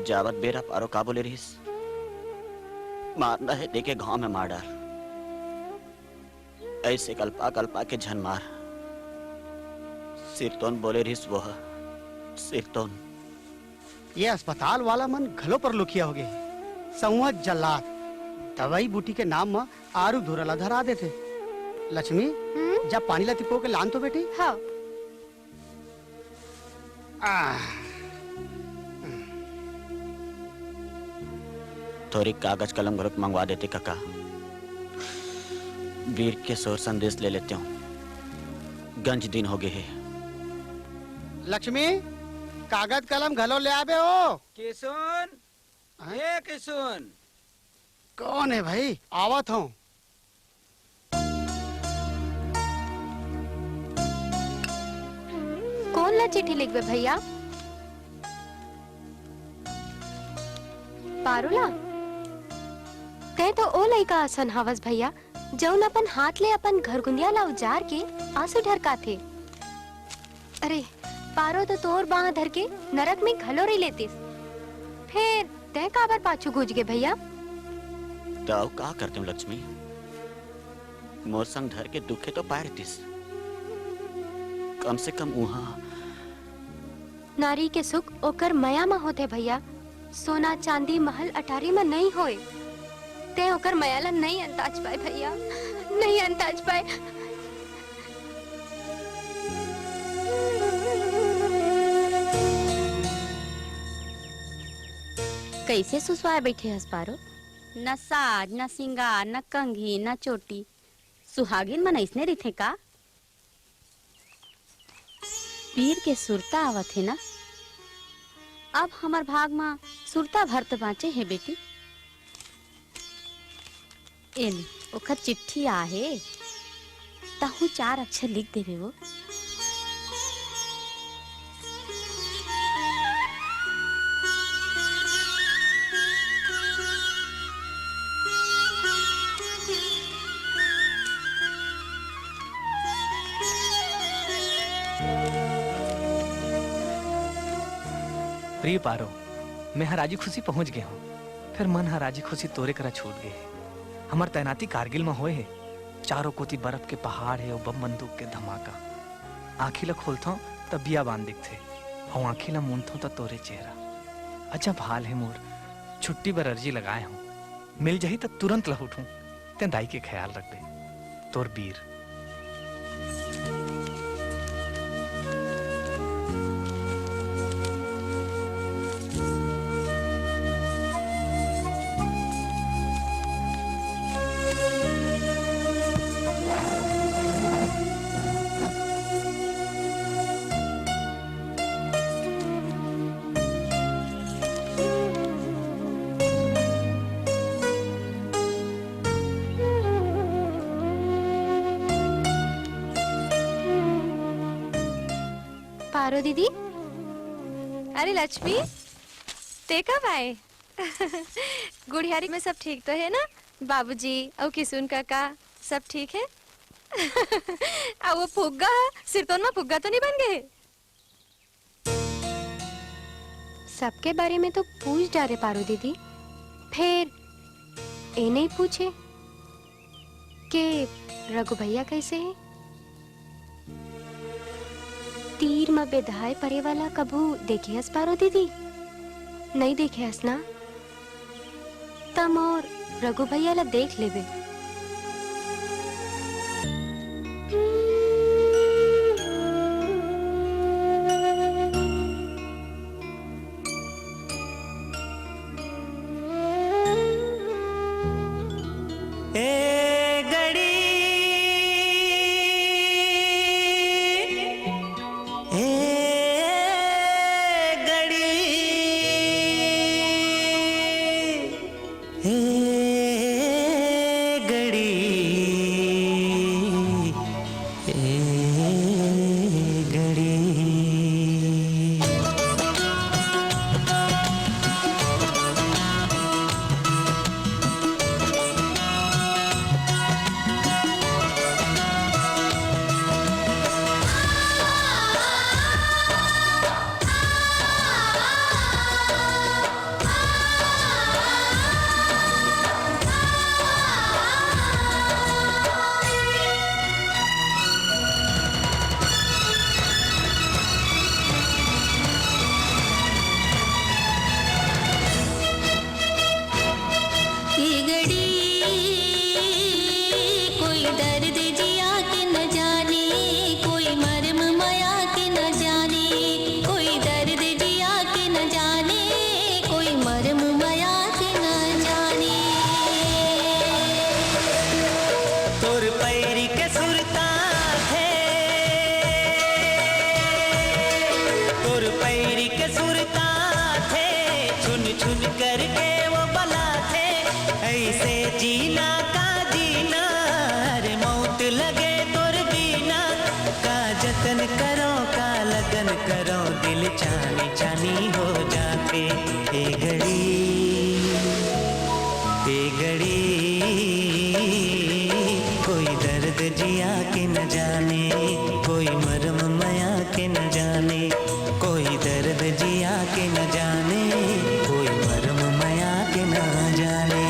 जावत बेरा पारो का बोले रहिस, मारना हे देके घाव में मार डार। अइसे कलपा कलपा के झन मार। सिरतोन बोले रिहिस वो ह, सिरतोन। ये अस्पताल वाला मन घलो परलोकिया होगे हे। सउंहत जल्लाद, दवई बूटी के नाम म आरू धूरा ला धरा देथे। लक्ष्मी, हम्म? जा पानी ला तिपो के लान तो बेटी। हाँ। आह। थोरी कागज कलम घलोक मंगवा देते कका। बीर के सोर संदेश ले लेतेंव। गंज दिन होगे हे। लक्ष्मी, कागज कलम घलो ले आबे ओ। किसुन, हाँ? ए किसुन। कौन हे भई? आवत हंव। कोन ला चिट्ठी लिखबे भइया? पारो ला? तें तो ओ लइका असन हवस भइया, जउन अपन हाथ ले अपन घरगुंदिया ला उजार के आंसू ढरकाथे। अरे, पारो तो तोर बांह धर के नरक में घलो रहि लेतिस। फेर तें काबर पाछू घुच गे भइया? त अउ का करतेंव लक्ष्मी? मोर संग धर के दुखे तो पाय रहितिस। कम से कम उहां। नारी के सुख ओकर मया म होथे भइया। सोना चांदी महल अटारी म नइ होय। तें ओकर मया ल नइ अंताज पाय भइया, नइ अंताज पाय। कइसे सुसवाय बइठे हस पारो? न साज, न सिंगार, न कंघी, न चोटी। सुहागिन मन अइसने रहिथे का? पीर के सुरता आवत हे ना? अब हमर भाग म सुरता भर त बांचे हे बेटी। ए ले, ओखर चिट्ठी आहे, तहूं चार अक्षर लिख देबे वो। प्रिय पारो, मैं ह राजी खुशी पहुंच गे हंव, फेर मन ह राजी खुशी तोरे करा छूट गे हे। हमर तैनाती कारगिल म होए हे। चारों कोति बरफ के पहाड़ हे अउ बम बंदूक के धमाका। आंखी ल खोलथंव त बियाबान दिखथे, अउ आंखी ल मूंदथंव त तोरे चेहरा। अजब हाल हे मोर, छुट्टी बर अर्जी लगाए हंव, मिल जाही त तुरंत लहुटहूं। तें दाई के ख्याल रखबे। तोर बीर। दीदी। अरे लक्ष्मी, ते कब आए? गुड़ियारी में सब ठीक तो है ना? बाबूजी अउ किसुन काका सब ठीक है? अउ वो फुग्गा ह, सिरतोन में फुग्गा तो नहीं बन गए? सबके बारे में तो पूछ डारे पारो दीदी, फेर ए नहीं पूछे के रघु भैया कैसे है? तीर म बेधाय परे वाला कभू देखे हस पारो दीदी? नहीं देखे हस ना? त मोर रघु भैया ला देख लेबे। ए गड़ी, ए गड़ी, ए गड़ी, ए गड़ी। ए गड़ी, कोई दर्द जिया के न जाने, कोई मरम मया के न जाने, कोई दर्द जिया के न जाने, कोई मरम मया के न जाने। तोर पैरी के सुरता थे, तोर पैरी के सुरता थे, छुन छुन करके वो बलाथे। ऐसे जीना का जीना, अरे मौत लगे तोर बीना। का जतन करो, का लगन करो, दिल चानी चानी हो जाथे। ए गड़ी, ए गड़ी, कोई दर्द जिया के न जाने, कोई मरम मया के न जाने, कोई दर्द जिया के न जाने, कोई मरम मया के न जाने।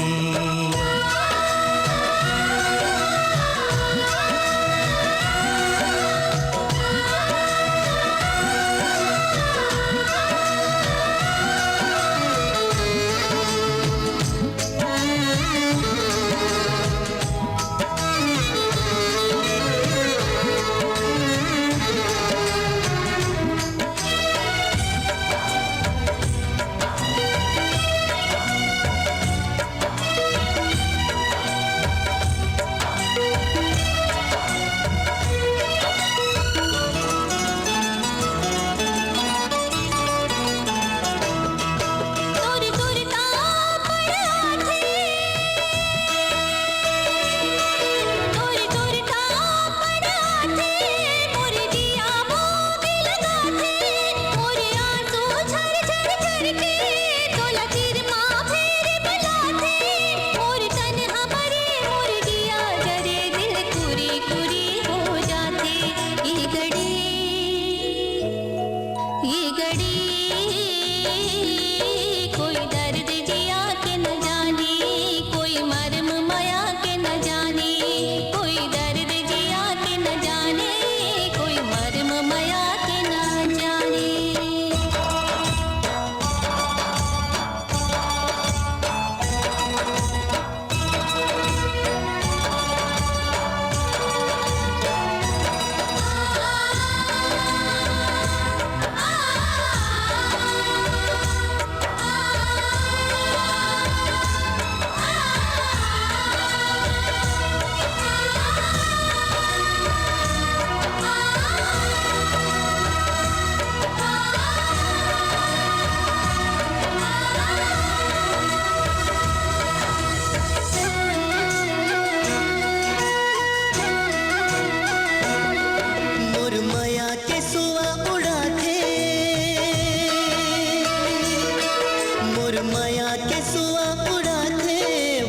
सुआ उड़ाथे,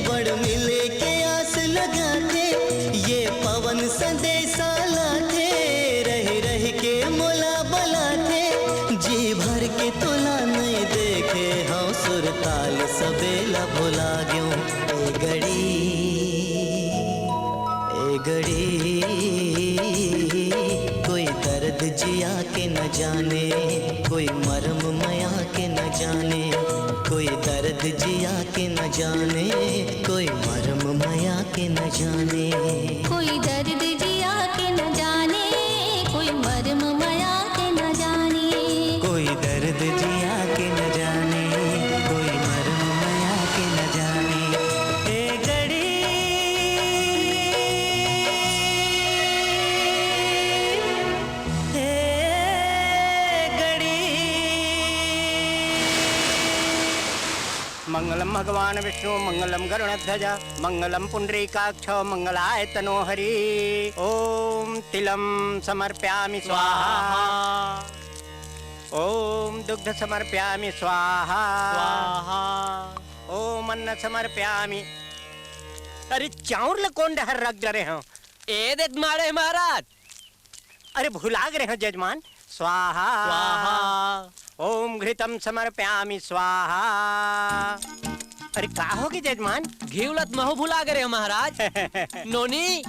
बड़ मिले के आस लगाथे, ये पवन संदेशा लाथे, रहि रहि के मोला बलाथे। जी भर के तोला नइ देखे हंव, सुरताल सबेला भुला गेंव। ए गड़ी, ए गड़ी, कोई दर्द जिया के न जाने, कोई मरम मया के न जाने, कोई दर्द जिया के न जाने, कोई मरम मया के न जाने। कोई दर्द जिया के न जाने, कोई मरम मया के न जाने। कोई दर्द जिया के न जाने, कोई मरम मया के न जाने। ए गड़ी, ए गड़ी। मंगलम भगवान विष्णु, मंगलम गरुणध्वज, मंगलम पुंडरीकाक्ष, मंगलाय तनो हरि। ओम तिलम समर्पयामि स्वाहा। स्वाहा। ओम दुग्ध समर्पयामि स्वाहा। स्वाहा। ओम अन्न समर्पयामि। अरे, चाउर ल कोन डहर रख डरे हंव? ए देख मारे महाराज। अरे, भुला गे हंव जजमान। स्वाहा। स्वाहा। ओम घृतम समर्पयामि स्वाहा। अरे, का होगे जजमान? घीव ल त महू भुला गे हंव महाराज। नोनी,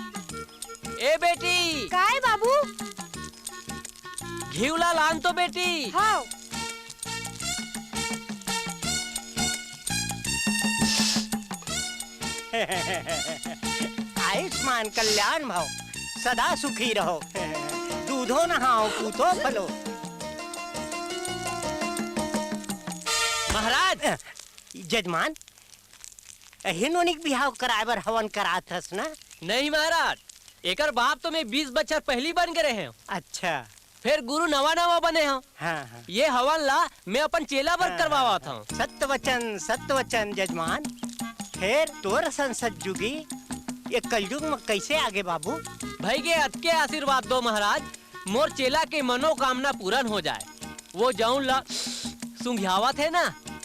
ए बेटी। काय बाबू? घीव ल लान तो बेटी। हव। आयुष्मान कल्याण भव, सदा सुखी रहो। दूधो नहाओ, पूतो फलो। महाराज। जजमान, एही नोनी के बिहाव कराय बर हवन करात हस ना? नहीं महाराज, एकर बाप तो मैं बीस बछर पहिली बन गे रहेंव। अच्छा। फेर गुरु नवा नवा बने हंव। हाँ, हाँ। ये हवन ला मैं अपन चेला बर हाँ, करवावत हाँ, हंव। सत्य वचन, सत्य वचन जजमान। फेर तोर असन सतजुगी ये कलयुग म कइसे आगे बाबू? भई गे अतके आशीर्वाद दो महाराज, मोर चेला के मनोकामना पूरन हो जाय। वो जऊन ला सुंघियावत हे ना,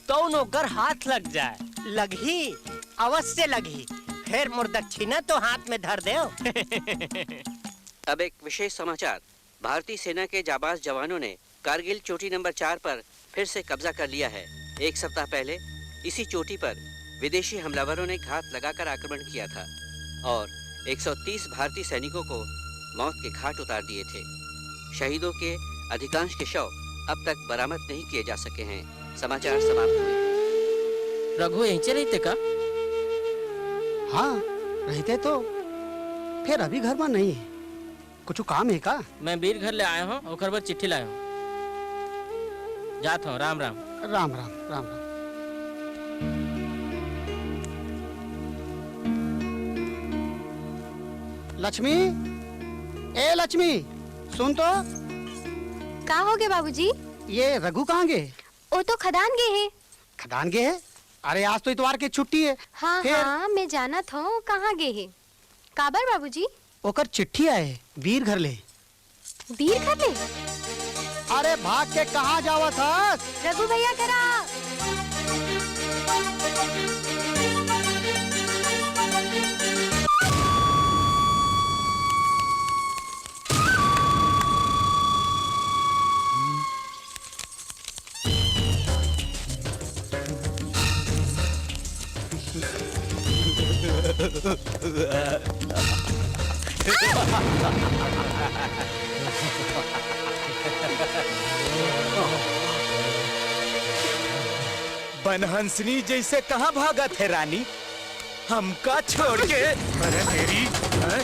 तऊन ओकर हाथ लग जाय। लगही, अवश्य लगही। फेर मोर दक्षिणा तो हाथ में धर देव। अब एक विशेष समाचार। भारतीय सेना के जाबाज जवानों ने कारगिल चोटी नंबर चार पर फिर से कब्जा कर लिया है। एक सप्ताह पहले इसी चोटी पर विदेशी हमलावरों ने घात लगाकर आक्रमण किया था और एक सौ तीस भारतीय सैनिकों को मौत के घाट उतार दिए थे। शहीदों के अधिकांश के शव अब तक बरामद नहीं किए जा सके हैं। समाचार समाप्त हुए। रघु यहीं रहिथे का? हाँ, रहिथे तो, फेर अभी घर में नहीं है। कुछु काम हे का? मैं बीर घर ले आय हंव, ओकर बर चिट्ठी लाय हंव। जात हंव, राम राम। राम राम, राम राम। लक्ष्मी, ए लक्ष्मी, सुन तो। का होगे बाबूजी? ये रघु कहाँ गे? ओ तो खदान गे हे। खदान गे हे? अरे, आज तो इतवार के छुट्टी हे। हाँ, फेर? हाँ, मैं जानत हंव, कहाँ गे हे। काबर बाबूजी? ओकर चिट्ठी आय हे, बीर घर ले। बीर घर ले? अरे भाग के कहाँ जावत हस? रघु भैया करा। बनहंसनी जइसे कहाँ भागत हे रानी? हमका छोड़ के? अरे तेरी, हैं?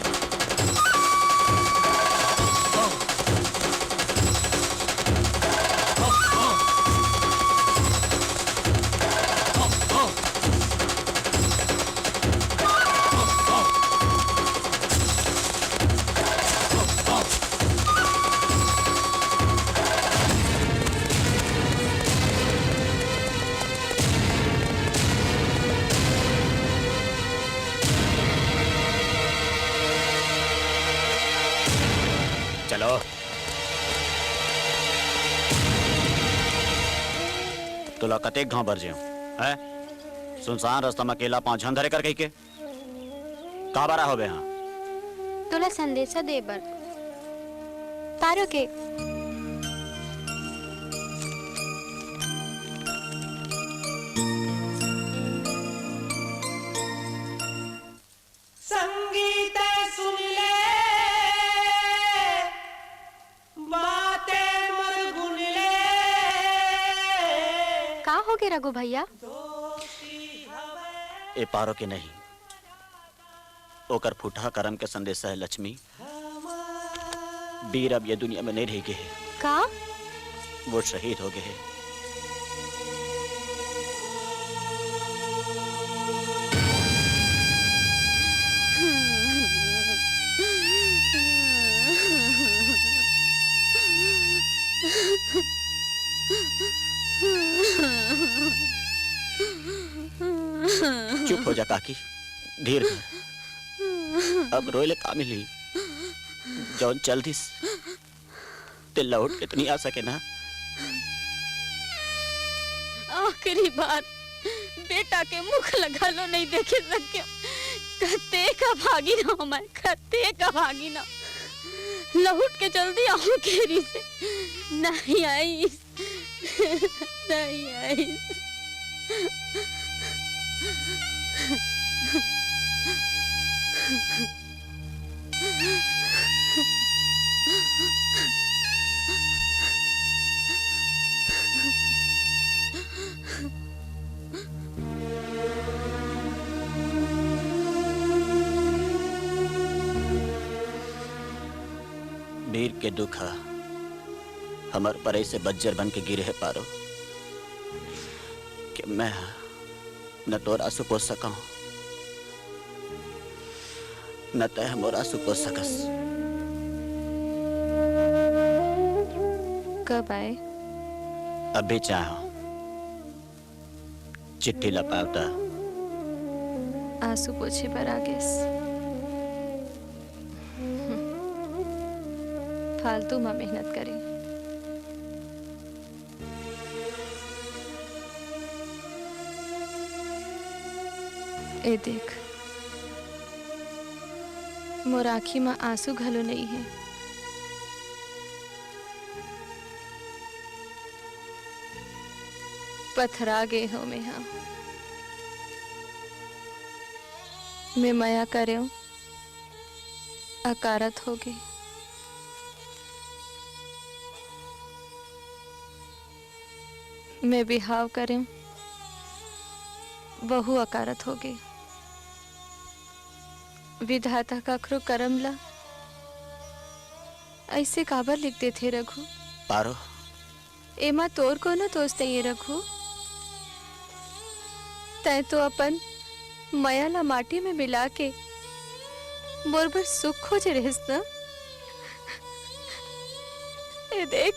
चलो। तोला कतेक घांव बर जेंव, हैं? सुनसान रस्ता म अकेला पाँव झन धरे कर कहिके? काबर आए होबे हाँ? तोला संदेशा दे बर। पारो के। संगीत सुन ले, बातें मोर गुन ले। का होगे रघु भैया? ए पारो के नहीं, ओकर फूटहा करम के संदेशा हे लक्ष्मी। बीर अब ये दुनिया में नहीं रह गे हे। का? वो शहीद हो गे हे। चुप हो जा काकी, धीर धर। अब रोए ले का मिली? जौन चल दिस, ते लौट के तो नहीं आ सके ना? आखिरी बार बेटा के मुख ल घलो नहीं देखे सके। कतेक अभागिन हंव मैं, कतेक अभागिन हंव। लौट के जल्दी आहूं कहे रिहिसे, नहीं आइस। नहीं आइस। बीर के दुख ह हमर परई से बज्जर बन के गिरे हे पारो, कि मैं ह न तोर आंसू पोंछ सकंव, न तैं ह मोर आंसू पोंछ सकस। कब आए? अभी च आए हंव। चिट्ठी ल पावत आंसू पोंछे बर आ गेस। फालतू म मेहनत करे। ए देख, मोर आंखी म आंसू घलो नइ हे। पथरा गे हंव मेंहा। मैं मया करेंव, अकारथ होगे। मैं बिहाव करेंव, वहू अकारथ होगे। विधाता कखरो करम ला अइसे काबर लिख देथे रघु? पारो, एमा तोर कोनो दोष नइये रघु। तैं तो अपन मया ला माटी में मिला के मोर बर सुख खोजे रहिस न। ए देख,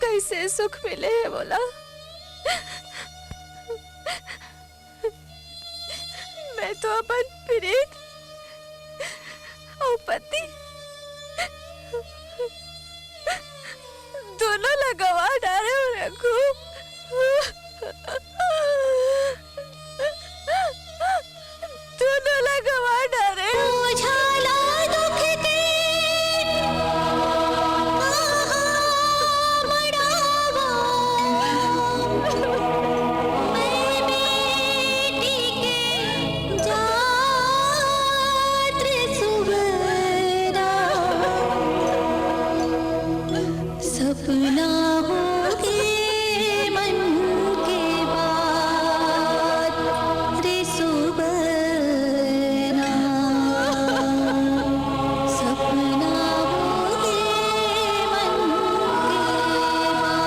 कइसे सुख मिले हे मोला। मैं तो अपन प्रीत अउ पति दोनों ला गंवा डारे हंव रघु। दोनों ला गंवा डारे हंव। उजाला दुख के आहा मड़ावा। मैं बेटी के जात रे सुबरा। सपना होगे मन के बात रे सुबरा। सपना होगे मन के बात।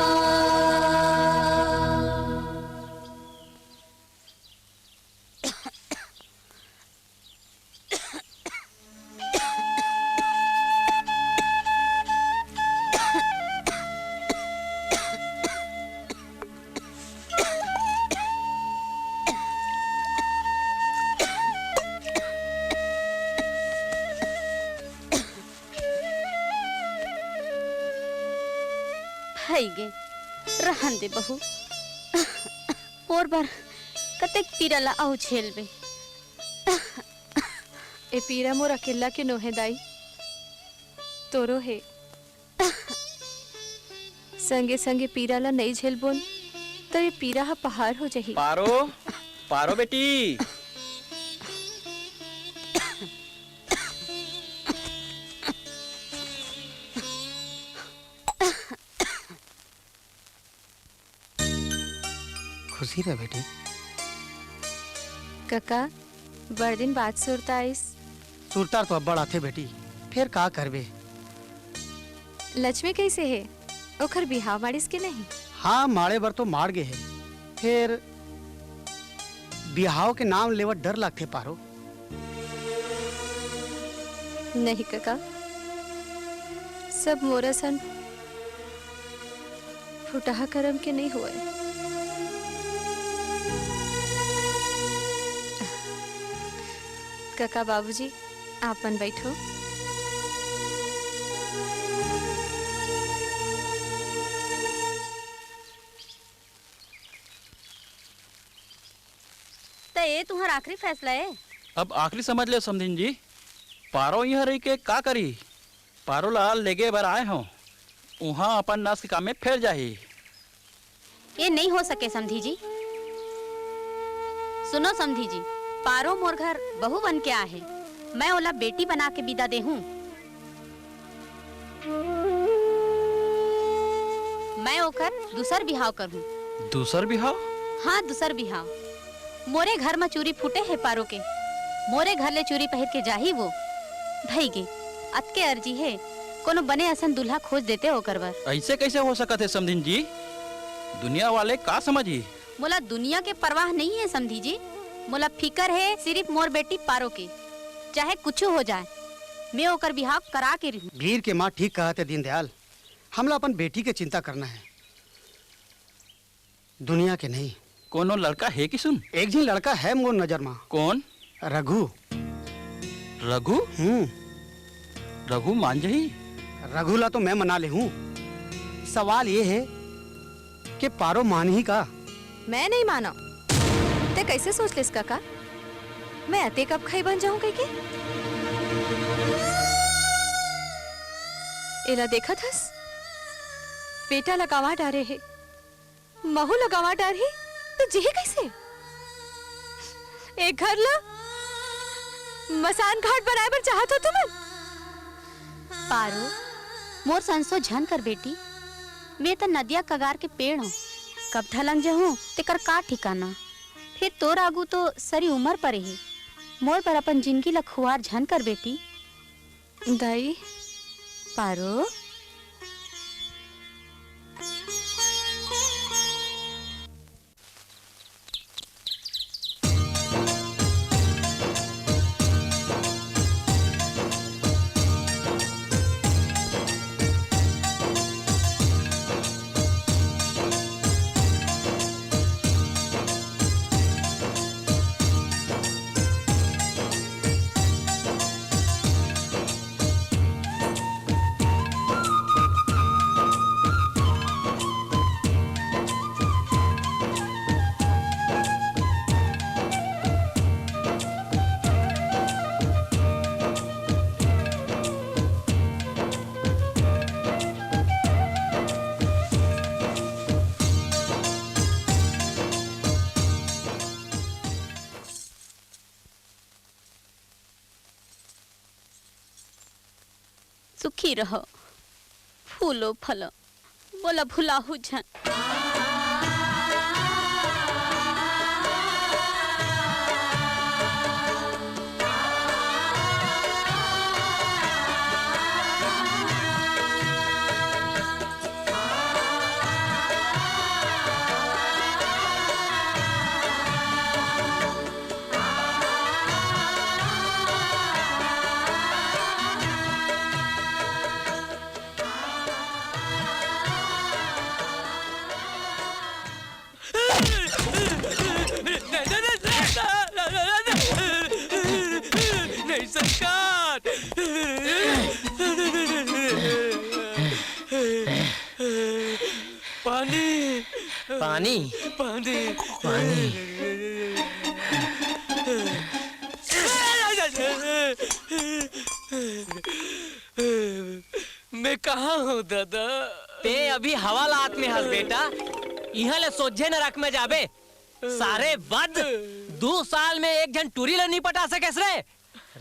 हइगे, रहन दे बहू। मोर बर कतेक पीरा ला अउ झेलबे। ए पीरा मोर अकेल्ला के नोहे दाई, तोरो हे। संगे संगे पीरा ला नइ झेलबोन, त ए पीरा ह पहाड़ हो जाही। पारो, पारो बेटी। खुशी रह बेटी। कका, बड़ दिन बाद सुरता आइस। सुरता तो अब्बड़ आथे बेटी, फेर का करबे। लक्ष्मी कइसे हे? ओखर बिहाव माड़िस के नहीं? हाँ, माड़े बर तो माड़ गे हे, फेर बिहाव के नाम लेवत डर लगथे पारो। नहीं कका, सब मोर असन फुटहा करम के नइ होवय। कका बाबूजी, आपन बइठो। त ए तुंहर आखिरी फैसला ए? अब आखिरी समझ ले समधिन जी, पारो इहाँ रहि के का करही? पारो ला लेगे बर आए हंव, उहाँ अपन नस के काम में फेर जाही। ए नइ हो सके समधी जी। सुनो समधी जी, पारो मोर घर बहू बन के आए हे, मैं ओला बेटी बना के बिदा देहूं। मैं ओकर दूसर बिहाव करहूं। दूसर बिहाव? हाँ, दूसर बिहाव। मोरे घर म चूरी फूटे हे पारो के, मोरे घर ले चूरी पहिर के जाही वो। भई गे, अतके अर्जी हे, कोनो बने असन दूल्हा खोज देते ओकर बर। अइसे कइसे हो सकत हे समधिन जी? दुनिया वाले का समझही? मोला दुनिया के परवाह नइ हे समधी जी, मोला फिकर हे सिरिफ मोर बेटी पारो के। चाहे कुछु हो जाए, मैं ओकर बिहाव करा के रहूं। बीर के माँ ठीक कहत हे दीनदयाल, हमला अपन बेटी के चिंता करना हे, दुनिया के नहीं। कोनो लड़का हे किसुन? एक झिन लड़का हे मोर नजर मा। कोन? रघु। रघु? हम्म। रघु मान जही? रघु ला तो मैं मना ले हूँ। सवाल ये हे के पारो मानही का? मैं नहीं मानव। ते कइसे सोच लेस कका? मैं अतेक अबखई बन जाहूं कहिके? एला देखत हस? बेटा ला गंवा डारे हे, महू ला गंवा डारही, त जीही कइसे? ए घर ला मसान घाट बनाए बर चाहत हो तुमन? पारो, मोर संसो झन कर बेटी, मैं त नदिया कगार के पेड़ हूँ, कब ढलंग जहूँ तेकर का ठिकाना। फिर तोर आगू तो सरी उमर परे हे, मोर बर अपन जिनगी ला खुवार झन कर बेटी। दाई, पारो। सुखी रहो, फूलो फलो, मोला भुलाहू झन। नहीं सरकार। पानी। पानी? पानी। पानी। मैं कहाँ हूँ दादा? तें अभी हवालात में हस बेटा, इहाँ ले सोझे नरक में जाबे। सारे बद, दू साल में एक झन टूरी ल नइ पटा सकेस रे।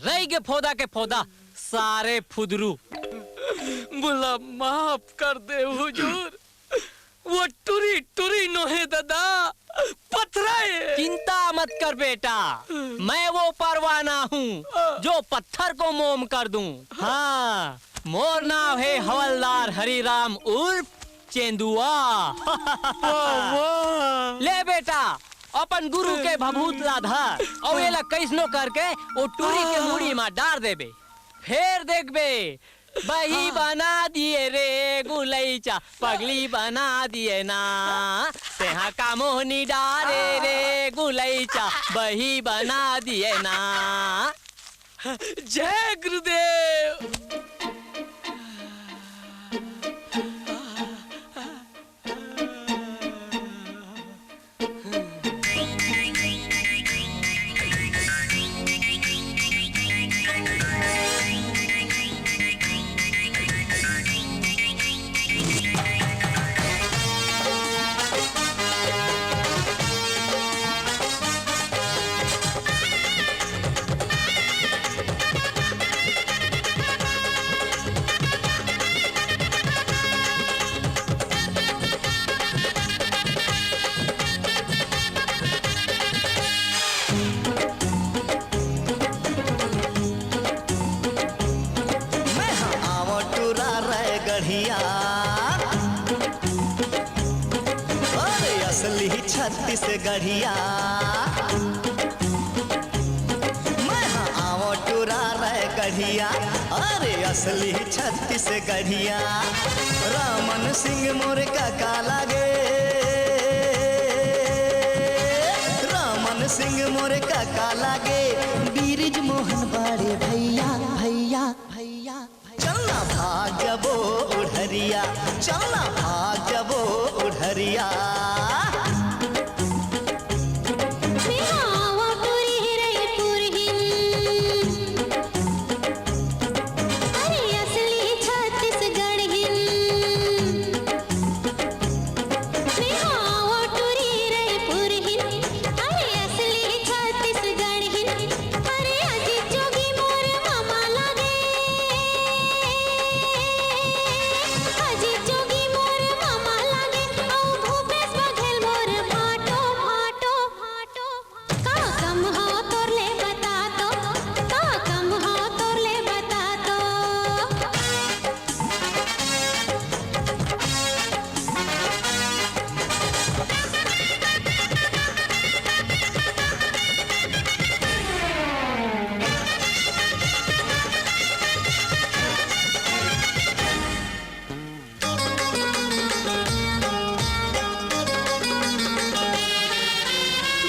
रहि गे फोदा के फोदा, सारे फुदरू। मोला माफ कर दे हुजूर, वो टूरी टूरी नोहे दादा, पथरा हे। चिंता मत कर बेटा, मैं वो परवाना हूँ जो पत्थर को मोम कर दूँ। हाँ, मोर नाव हे हवलदार हरिराम उर्फ चेंदुआ। वाह, वाह। ले बेटा, अपन गुरु के भभूत ला धर, अउ एला कइसनो करके ओ टूरी के मुड़ी मा डार देबे। फेर देखबे, बही बना दिए रे गुलैचा, पगली बना दिए ना। तेहा का मोहनी डारे रे गुलैचा, बही बना दिए ना। जय गुरुदेव। मैं हाँ आवं टूरा रे गढ़िया, अरे असली छत्तीसगढ़िया। मैं हाँ आवं टूरा रे गढ़िया, अरे असली छत्तीसगढ़िया। रामन सिंह मोर कका लागे, रामन सिंह मोर कका लागे, बीरिज मोहन बड़े भैया, भैया, भैया। चलना भाग जबो उढ़रिया, चलना भाग जबो उढ़रिया। मेहा वो टूरी रईपुर हिन, अरे असली छत्तीसगढ़ हिन। मेहा वो टूरी रईपुर हिन, अरे असली छत्तीसगढ़ हिन। अरे अजीत जोगी मोर मामा लागे, अजीत जोगी मोर मामा लागे, अउ भूपेश बघेल मोर भाटो, भाटो, भाटो। का कम हो तोर ले बता तो, का कम हो तोर ले बता तो।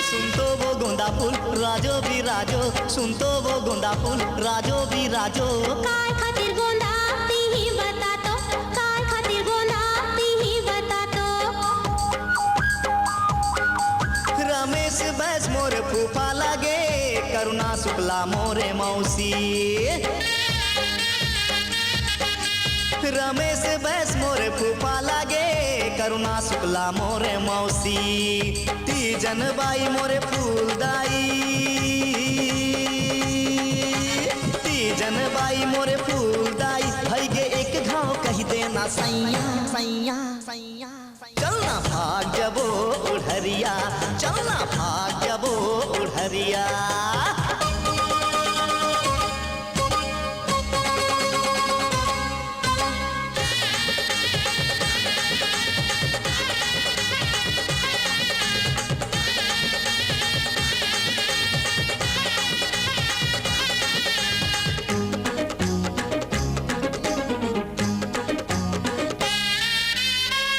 सुन तो वो गोंदा फूल राजो बिराजो, सुन तो वो गोंदा फूल राजो बिराजो। काय खातिर गोंदा तिही बता तो, काय खातिर गोंदा तिही बता तो। रमेश बैस मोर फूफा लागे, करुणा शुक्ला मोरे मौसी। रमेश बैस मोरे फूफा लागे, करुणा शुक्ला मोरे मौसी। तीजन बाई मोरे फूलदाई, तीजन बाई मोरे फूलदाई, भई गे एक घाव कहि देना सैया, सैया, सैया। चलना भाग जबो उढ़रिया, चलना भाग जबो उढ़रिया।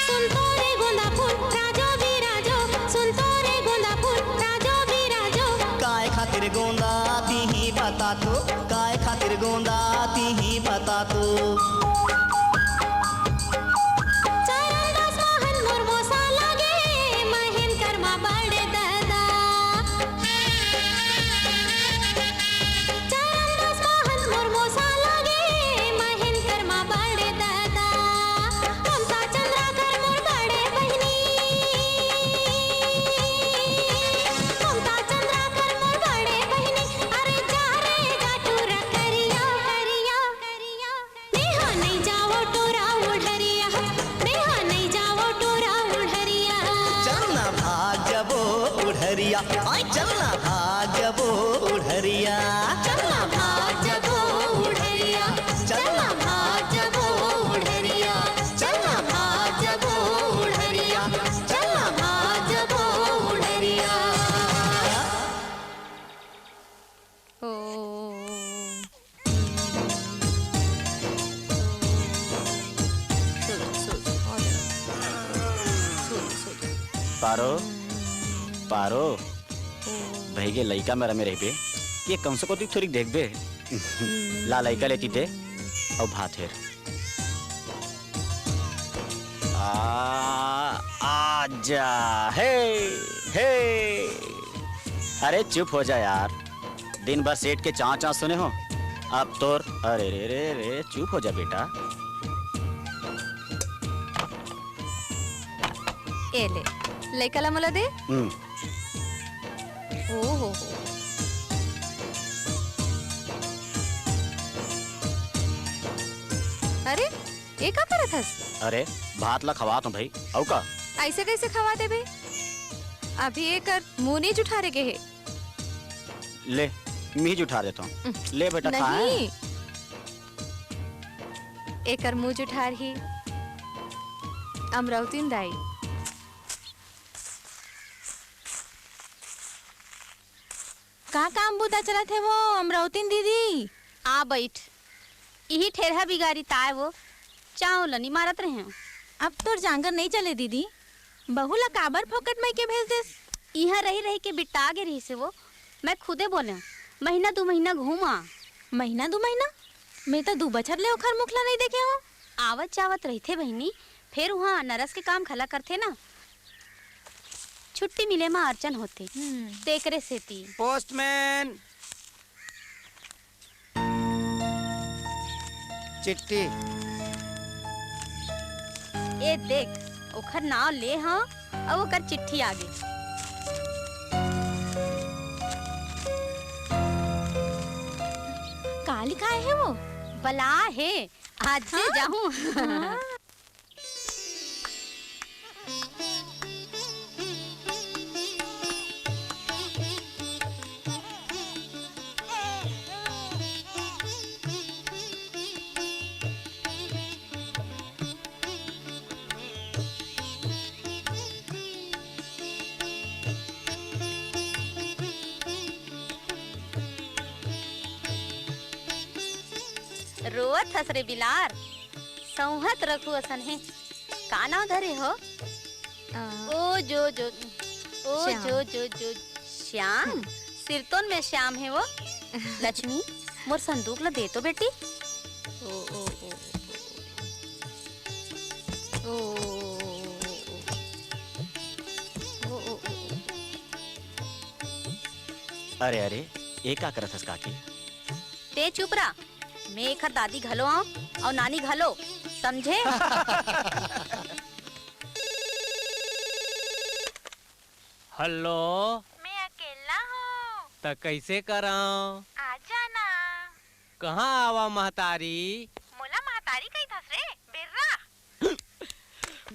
सुन तो रे गोंदा फूल राजो बिराजो, सुन तो रे गोंदा फूल राजो बिराजो। काय खातिर गोंदा तिही बता तो, काय खातिर गोंदा तिही बता तो। चरणदास मोहन मोर मोसा लागे, महेंद्र हरिया, आय चलना भाग जबो उढ़रिया। चलना भाग जबो उढ़रिया। चलना भाग जबो उढ़रिया। चलना भाग जबो उढ़रिया। चलना भाग जबो उढ़रिया। ओ। पारो, पारो, भइगे लइका में रमे रहिबे, ये कम से कम थोड़ी देखबे। ला लइका लेती ते, अउ भात हेर। आ, आजा, हे, हे। अरे चुप हो जा यार, दिन भर सेठ के चां चां सुने हो। अब तोर, अरे रे रे रे, चुप हो जा बेटा। ए ले, लइका ला मोला दे। हम्म। ओ हो हो। अरे, ए का करत हस? अरे, भात ला खवात हूँ भाई, अउ का? अइसे कइसे खवा देबे? अभी एकर मुंह नइ जुठारे गे हे। ले, मी जुठार देथंव। ले बेटा, खा। नहीं। एकर मुंह जुठारही अमरौतिन दाई। का काम बूता चलत हे वो अमरौतिन दीदी? आ बइठ, इही ठेरहा बिगारी ताय वो चांव ल नी मारत रहेंव। अब तोर जांगर नइ चले दीदी, बहू ला काबर फोकट मइके भेज देस? इहां रहि रहि के बिट्टा गे रहिस हे वो, मैं खुदे बोलेंव, महीना दू महीना घूम आ। महीना दू महीना? मैं तो दू बछर ले ओखर मुख ला नइ देखे हंव। आवत जावत रहिथे बहिनी, फेर उहां नरस के काम घला करथे ना। छुट्टी मिले म अड़चन होथे, हम्म। तेकरे सेती। पोस्टमैन। चिट्ठी। ए देख, ओखर नांव ले हंव, अउ ओकर चिट्ठी आगे। का लिखाय हे वो? बला हे, आज से हाँ? जाहूं। हाँ। रोवत हस रे बिलार, सौंहत रखू असन हे। का नांव धरे हो? अ, ओ जो जो, ओ श्याम। जो जो जो, श्याम? हम्म। सिरतोन में श्याम हे वो। लक्ष्मी, मोर संदूक ल दे तो बेटी। ओ, ओ, ओ, ओ, ओ। ओ, ओ, ओ, ओ। अरे, अरे, ए का करत हस काकी? ते चुप रह, मैं एखर दादी घलो आंव अउ नानी घलो, समझे? हेलो। मैं अकेल्ला हंव। त कइसे करंव? आ जाना। कहां आवा महतारी? मोला महतारी कहिथस रे, बेर्रा।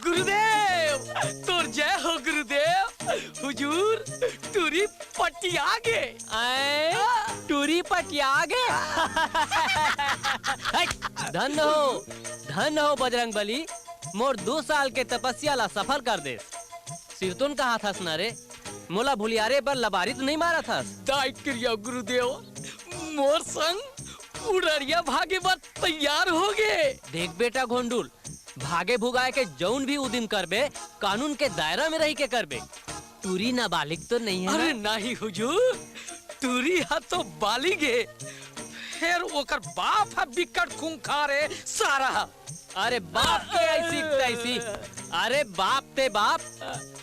गुरुदेव, तोर जय हो गुरुदेव। हुजूर, टूरी पटिया गे। आय, टूरी पटिया गे। हट, धन हो, धन हो बजरंग बली, मोर दू साल के तपस्या ला सफल कर देस। सिरतोन कहाथस न रे, मोला भुलियारे बर लबारी तो नइ मारत हस? दाई क्रिया गुरुदेव, मोर संग उड़रिया भागे बर तैयार हो गे। देख बेटा घोंडुल, भागे भुगाए के जउन भी उदिम करबे, कानून के दायरा में रहि के करबे। टूरी नाबालिग तो नइ हे अरे ना? नहीं हुजूर, टूरी हा तो बालिग हे। फेर ओकर बाप हा बिकट खूंखार हे सारा। अरे बाप के ऐसी तैसी। अरे बाप ते बाप,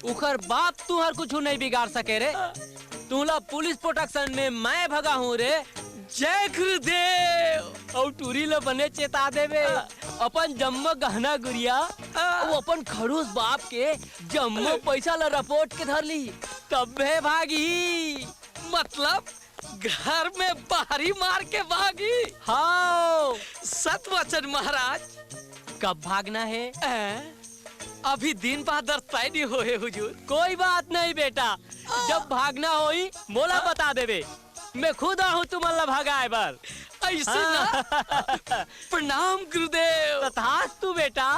उखर बाप तुहर कुछु नइ बिगाड़ सके रे। तुला पुलिस प्रोटेक्शन में मैं भगा हूँ रे। जय गुरुदेव। अउ टूरी ल बने चेता देबे। हाँ। अपन जम्मो गहना गुरिया, हाँ। अउ अपन खड़ूस बाप के जम्मो पैसा ल रपोट के धर ली, तभे भागही। मतलब घर में बाहरी मार के भागही? हाव। सत वचन महाराज। कब भागना हे? हैं? अभी दिन पादर तय नहीं होए हुजूर। कोई बात नहीं बेटा, जब भागना होई मोला बता देबे, मैं खुद आहूं तुमन ला भगाए बर। ऐसे ना। प्रणाम गुरुदेव। तथास्तु बेटा।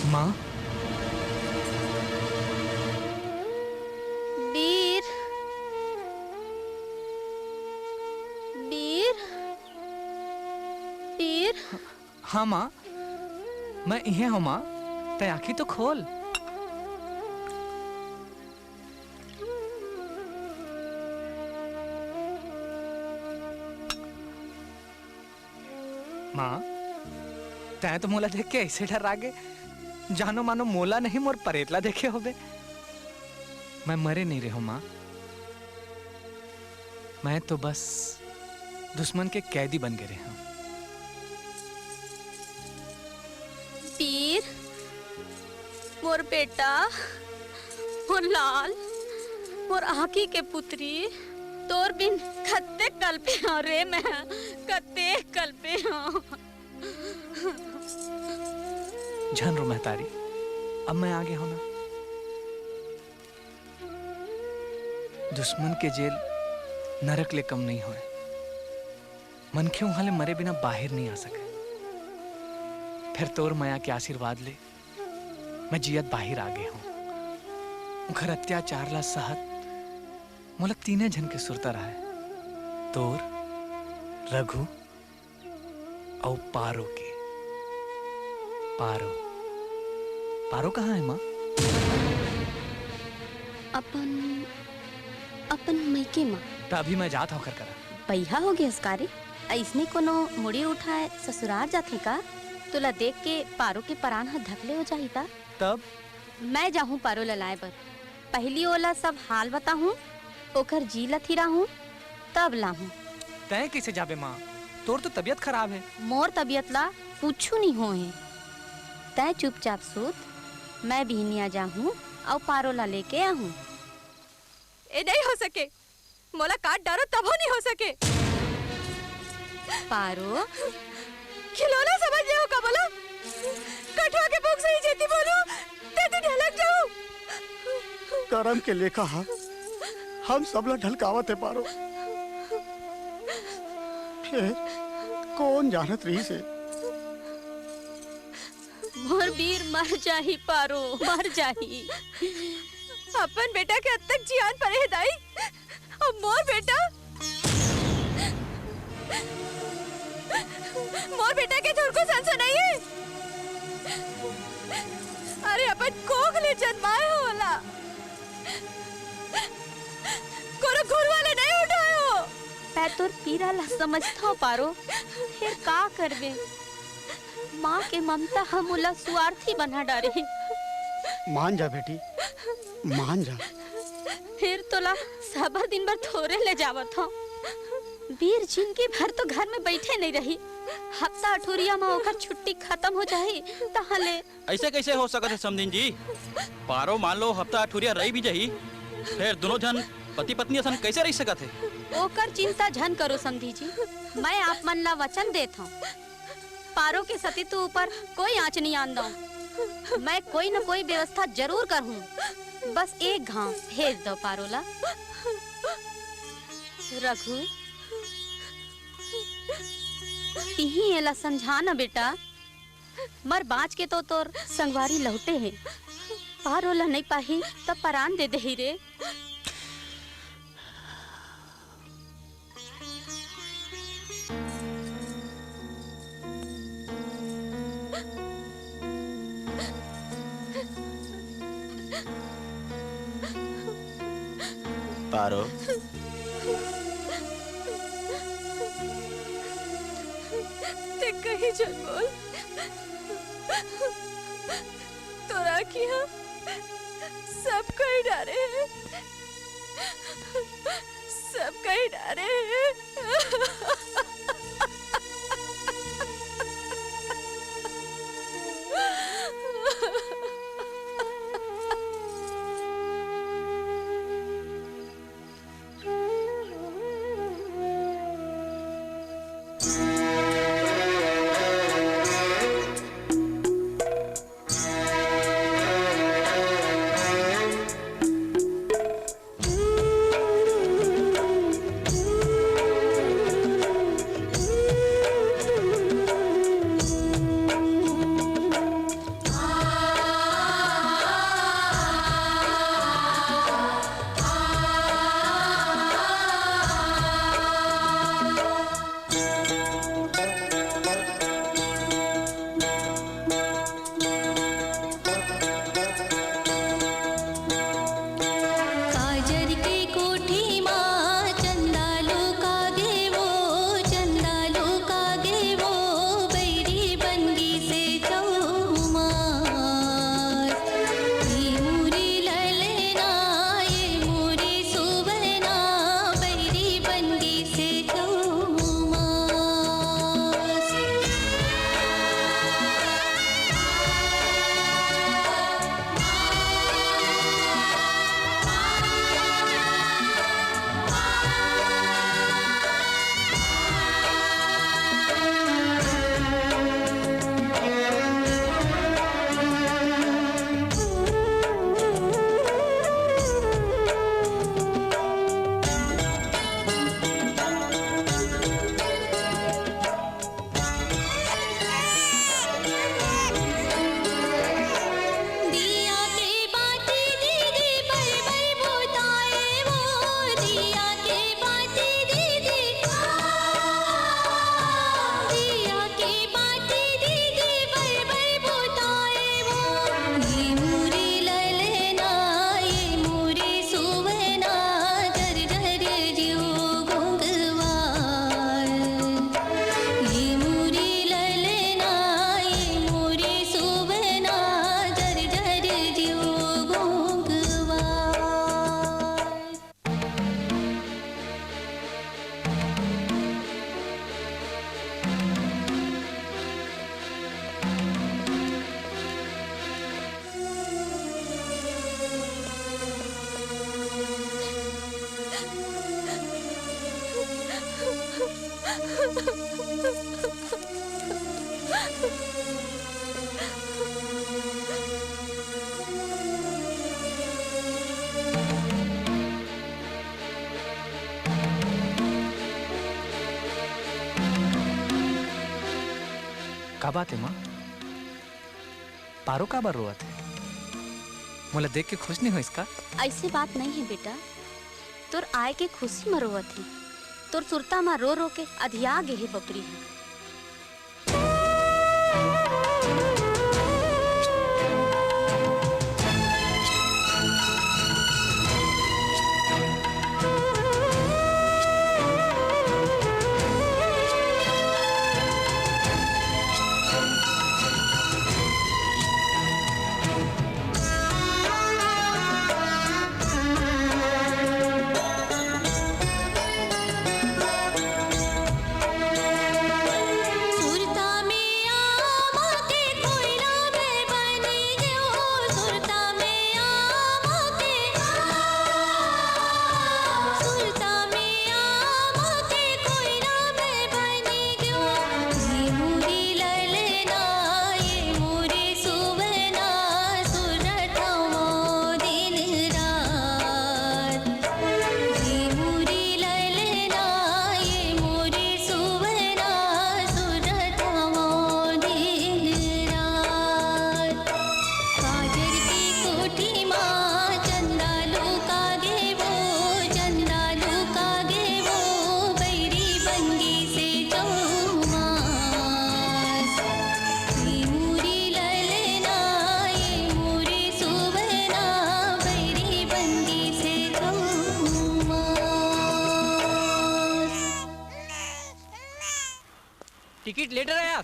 माँ। बीर। बीर। बीर। हाँ माँ, मैं इहें हूँ माँ, तैं आँखी तो खोल। माँ, तैं तो मोला देख के ऐसे डरा गे, जानो मानो मोला नहीं, मोर परेत ला देखे होबे। मैं मरे नहीं रेहों माँ, मैं तो बस दुश्मन के कैदी बन गे रेहों। बीर, मोर बेटा, मोर लाल, मोर आँखी के पुतरी, तोर बिन कतेक कलपे हंव रे मैं, कतेक कलपे हंव। झन रो महतारी, अब मैं आगे हंव ना। दुश्मन के जेल नरक ले कम नहीं होय। मनखे उहाँ ले मरे बिना बाहिर नहीं आ सके। फेर तोर मया के आशीर्वाद ले मैं जियत बाहिर आ गे हंव। उंखर अत्याचार ला सहत मोला तीने झन के सुरता रहय, तोर, रघु अउ पारो के। पारो, पारो कहाँ हे माँ? अपन, अपन मइके म। त अभी मैं जात हंव ओकर करा। बइहा हो गे हस का रे? अइसने कोनो मुड़ी उठाय ससुरार जाथे का? तोला देख के पारो के परान ह धकले हो जाही त? तब? मैं जाहूँ पारो ला लाय बर। पहिली ओला सब हाल बताहूँ, ओकर जी ला थिराहूँ, तब लाहूँ। तैं कइसे जाबे माँ? तोर तो तबियत खराब हे। मोर तबियत ला कुछु नइ होय हे। तैं चुपचाप सूत, मैं बिहनिया जाहूँ अउ पारो ला लेके आहूँ। ए नइ हो सके, मोला काट डारो तभो नइ हो सके। पारो। खिलौना समझ ले हो का मोला? कठवा के भूख सही जेती बोलूं, तेती ढलक जाऊं। करम के लेखा हा, हम सब ला ढलकावत हे पारो। फेर कोन जानत रहिस हे? मोर बीर मर जाही पारो, मर जाही। अपन बेटा के अतक जियान परे हे दाई, अब मोर बेटा, मोर बेटा के थोरको संसो नइ हे। अरे अपन कोख ले जनमाय हो ओला, कोनो घुरवा ले नइ उठाय हो। मैं तोर पीरा ला समझथंव पारो, फेर का करबे? माँ के ममता ह मोला सुआर्थी बना डारे हे। मान जा बेटी, मान जा। फेर तोला सबर दिन बर थोरे ले जावत हंव। बीर जिनगी भर तो घर में बइठे नइ रही, हफ्ता अठुरिया म ओकर छुट्टी खतम हो जाही, तहाँ ले। अइसे कइसे हो सकत हे समधिन जी? पारो मान लो हफ्ता अठुरिया रहि भी जाही, फेर दूनों झन पति पत्नी असन कइसे रहि सकत हे? ओकर चिंता झन करो समधी जी, मैं आप मन ला वचन देत हंव। पारो के सतीत्व ऊपर कोई आंच नइ आन दंव। मैं कोई न कोई व्यवस्था जरूर करहूं। बस एक घांव भेज दव पारो ला। रघु, तिही एला समझा न बेटा। मर बांच के तो तोर संगवारी लहुटे हे। पारो ला नइ पाही त परान दे देही रे। पारो। झन बोल। तोर आँखी ह सब कहि डारे हे, सब कहि डारे हे। काजर के कोठी मा चंदा लुका गे वो, चंदा लुका गे वो, बैरी बन गिसे चौमार। ए मोरी ललना, ए मोरी सुबना, बैरी बन गिसे चौमार। दिया के बाती दीदी बल बल बुताए वो, दिया के बाती दीदी, दिया के बाती दीदी बल बल बुताए वो। ये मुरी ललना, ये मुरी सुवना, जर जर जीव गोंगवार। ये मुरी ललना, ये मुरी सुवना, जर जर जीव गोंगवार। का बात हे माँ? पारो काबर रोवत हे? मोला देख के खुश नइ होइस का? अइसे बात नइ हे बेटा, तोर आय के खुशी म रोवत हे। तोर सुरता म रो रो के अधिया गे हे बपरी ह।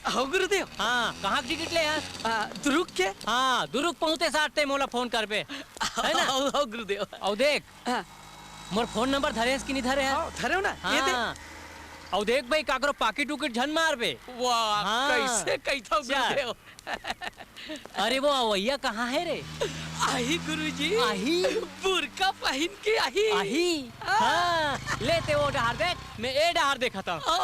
हव गुरुदेव। हाँ, कहाँ के टिकट ले हस? आ, दुरुग के। हाँ, दुरुग पहुँचते साथ ते मोला फोन करबे, है ना? हव, हव गुरुदेव। अउ देख, हाँ। मोर फोन नंबर धरे हस कि नहीं धरे हस? हाँ, धरे हो ना, ये दे। हाँ। अउ देख भाई, काकरो पाकिट उकिट झन मारबे। वाह, हाँ। कइसे कहिथव चल। गुरुदेव। अरे वो अवइया कहाँ हे रे? आही गुरुजी। आही? बुरका पहिन के आही। आही? हाँ। हाँ, ले ते वो डहार देख, मैं ए डहार देखत हँव। ओ।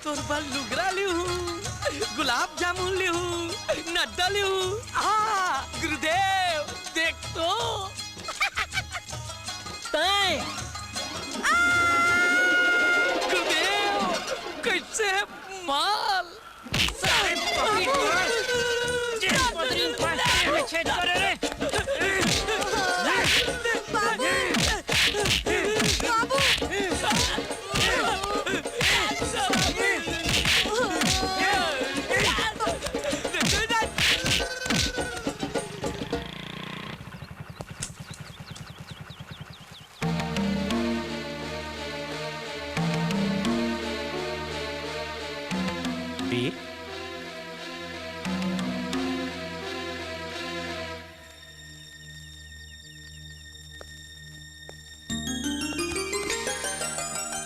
तोर बर लुगरा लिहूँ, गुलाब जामुन लिहूँ, नड्डा लिहूँ। हाँ, गुरुदेव, देख तो। तैं। गुरुदेव, कइसे हे माल? सारे पकड़। जिस पतरी में फंस के मैं छेद करे रे। बाबू! बाबू! बीर,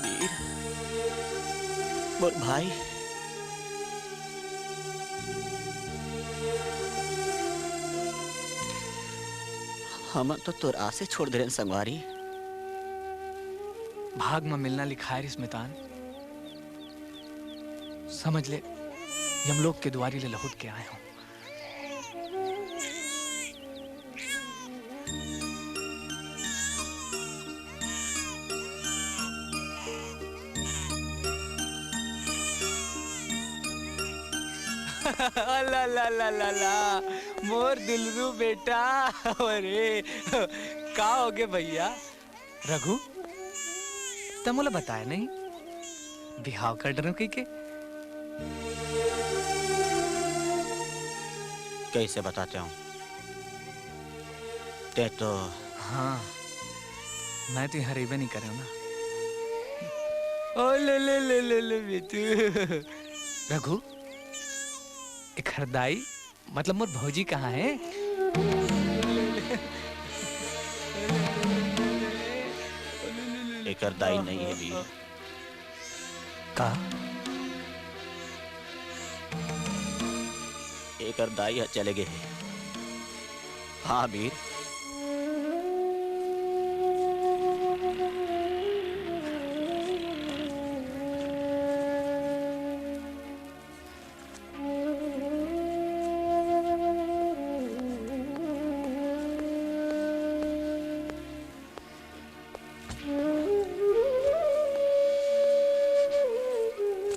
बीर, मोर भाई, हमन तो तोर आसे छोड़ दे रहेन संगवारी। भाग म मिलना लिखाय रिहिस मितान, समझ ले, यमलोक के दुवारी ले लहुट के आय हँव। अला ला ला ला ला, मोर दुलरू बेटा। अरे, का होगे भइया? रघु, त मोला बताय नहीं, बिहाव कर डरव कहिके। कइसे बतातेंव? ते तो हाँ, मैं तो यहाँ रहिबे नहीं करेंव ना। ओ ले ले ले ले ले बेटू। रघु, एखर दाई, मतलब मोर भौजी कहाँ हे? एकर दाई नहीं हे बीर। का? एकर दाई ह चले गे हे। हाँ बीर।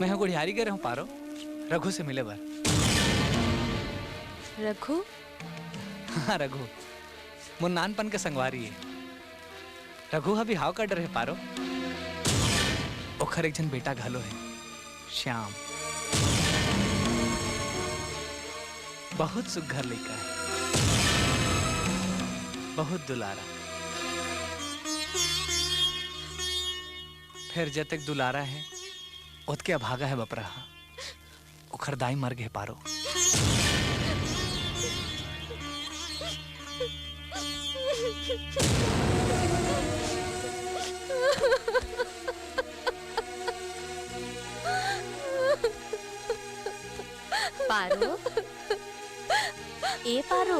मैं ह गुढ़ियारी गे रहेंव पारो, रघु से मिले बर। रघु? हाँ, रघु। मोर नानपन के संगवारी हे। रघु ह बिहाव कर डरे हे पारो। ओखर एक झन बेटा घलो हे, श्याम। बहुत सुग्घर लइका हे, बहुत दुलारा। फेर जतेक दुलारा हे, ओतके अभागा हे बपरा ह। ओखर दाई मर गे पारो। पारो, ए पारो।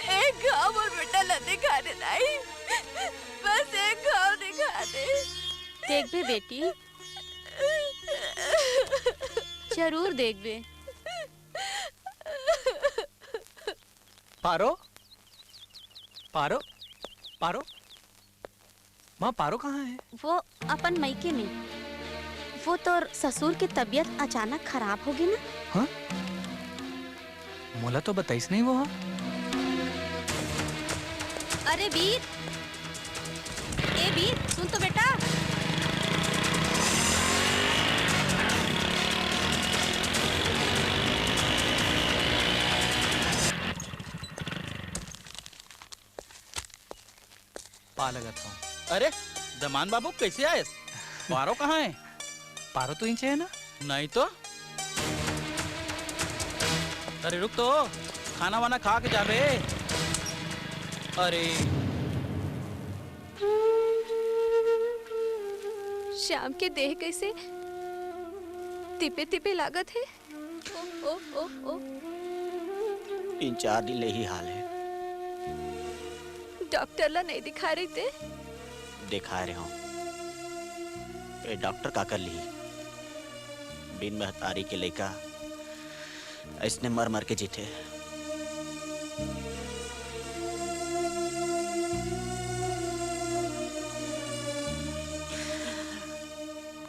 एक घाव मोर बेटा ला दिखा दे दाई, बस एक घाव दिखा दे। देखबे बेटी, जरूर देखबे। पारो, पारो, पारो। माँ, पारो कहाँ हे? वो अपन मइके में। वो तोर ससुर के तबीयत अचानक खराब होगे ना। हाँ? मोला तो बताइस नहीं वो ह। अरे बीर, ए बीर, सुन तो बेटा। पा लगत हूँ। अरे, दमान बाबू, कैसे आयस? पारो कहाँ है? पारो तो इचे है ना? नहीं तो। अरे रुक तो, खाना वाना खा के जाबे। अरे। श्याम के देह कैसे तिपे तिपे लागत है। ओ, ओ, ओ, ओ। तीन चार दिन ले ही हाल है। डॉक्टर ला नहीं दिखा रही थे? दिखा रहे हो। ए, डॉक्टर का कर ली? बिन महतारी के लइका ऐसने मर मर के जीते।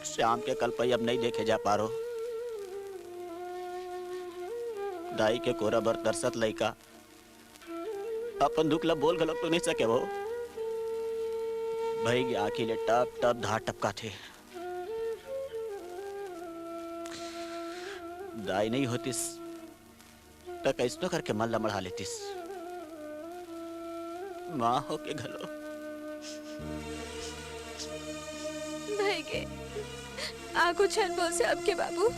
श्याम के कलपई अब नहीं देखे जा पारो। दाई के कोरा बर तरसत लइका अपन दुख ला बोल घलोक तो नहीं सके वो। भई के आँखी ले टप टप धार टपकाथे। दाई नहीं होतिस त कइसनो करके मन ला मढ़ा लेतिस। माँ होके घलो। भई के आगू झन बोल श्याम के बाबू।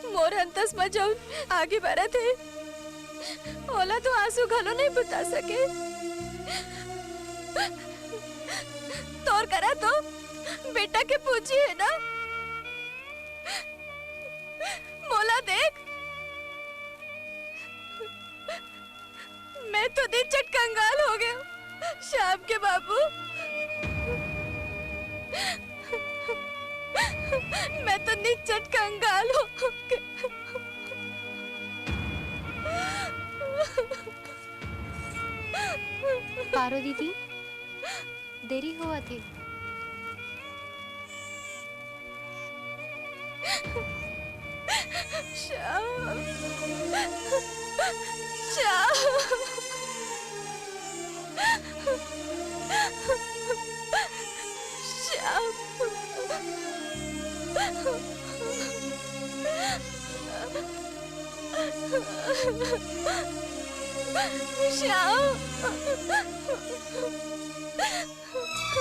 मोर अंतस म जउन आगी बरत हे, ओला तो आंसू घलो नहीं बुता सके। तोर करा तो बेटा के पूंजी है ना, मोला देख। मैं तो निचट कंगाल हो गया श्याम के बाबू। मैं तो निचट कंगाल हो गया। पारो दीदी, देरी होवत हे। श्याम, श्याम, श्याम, श्याम।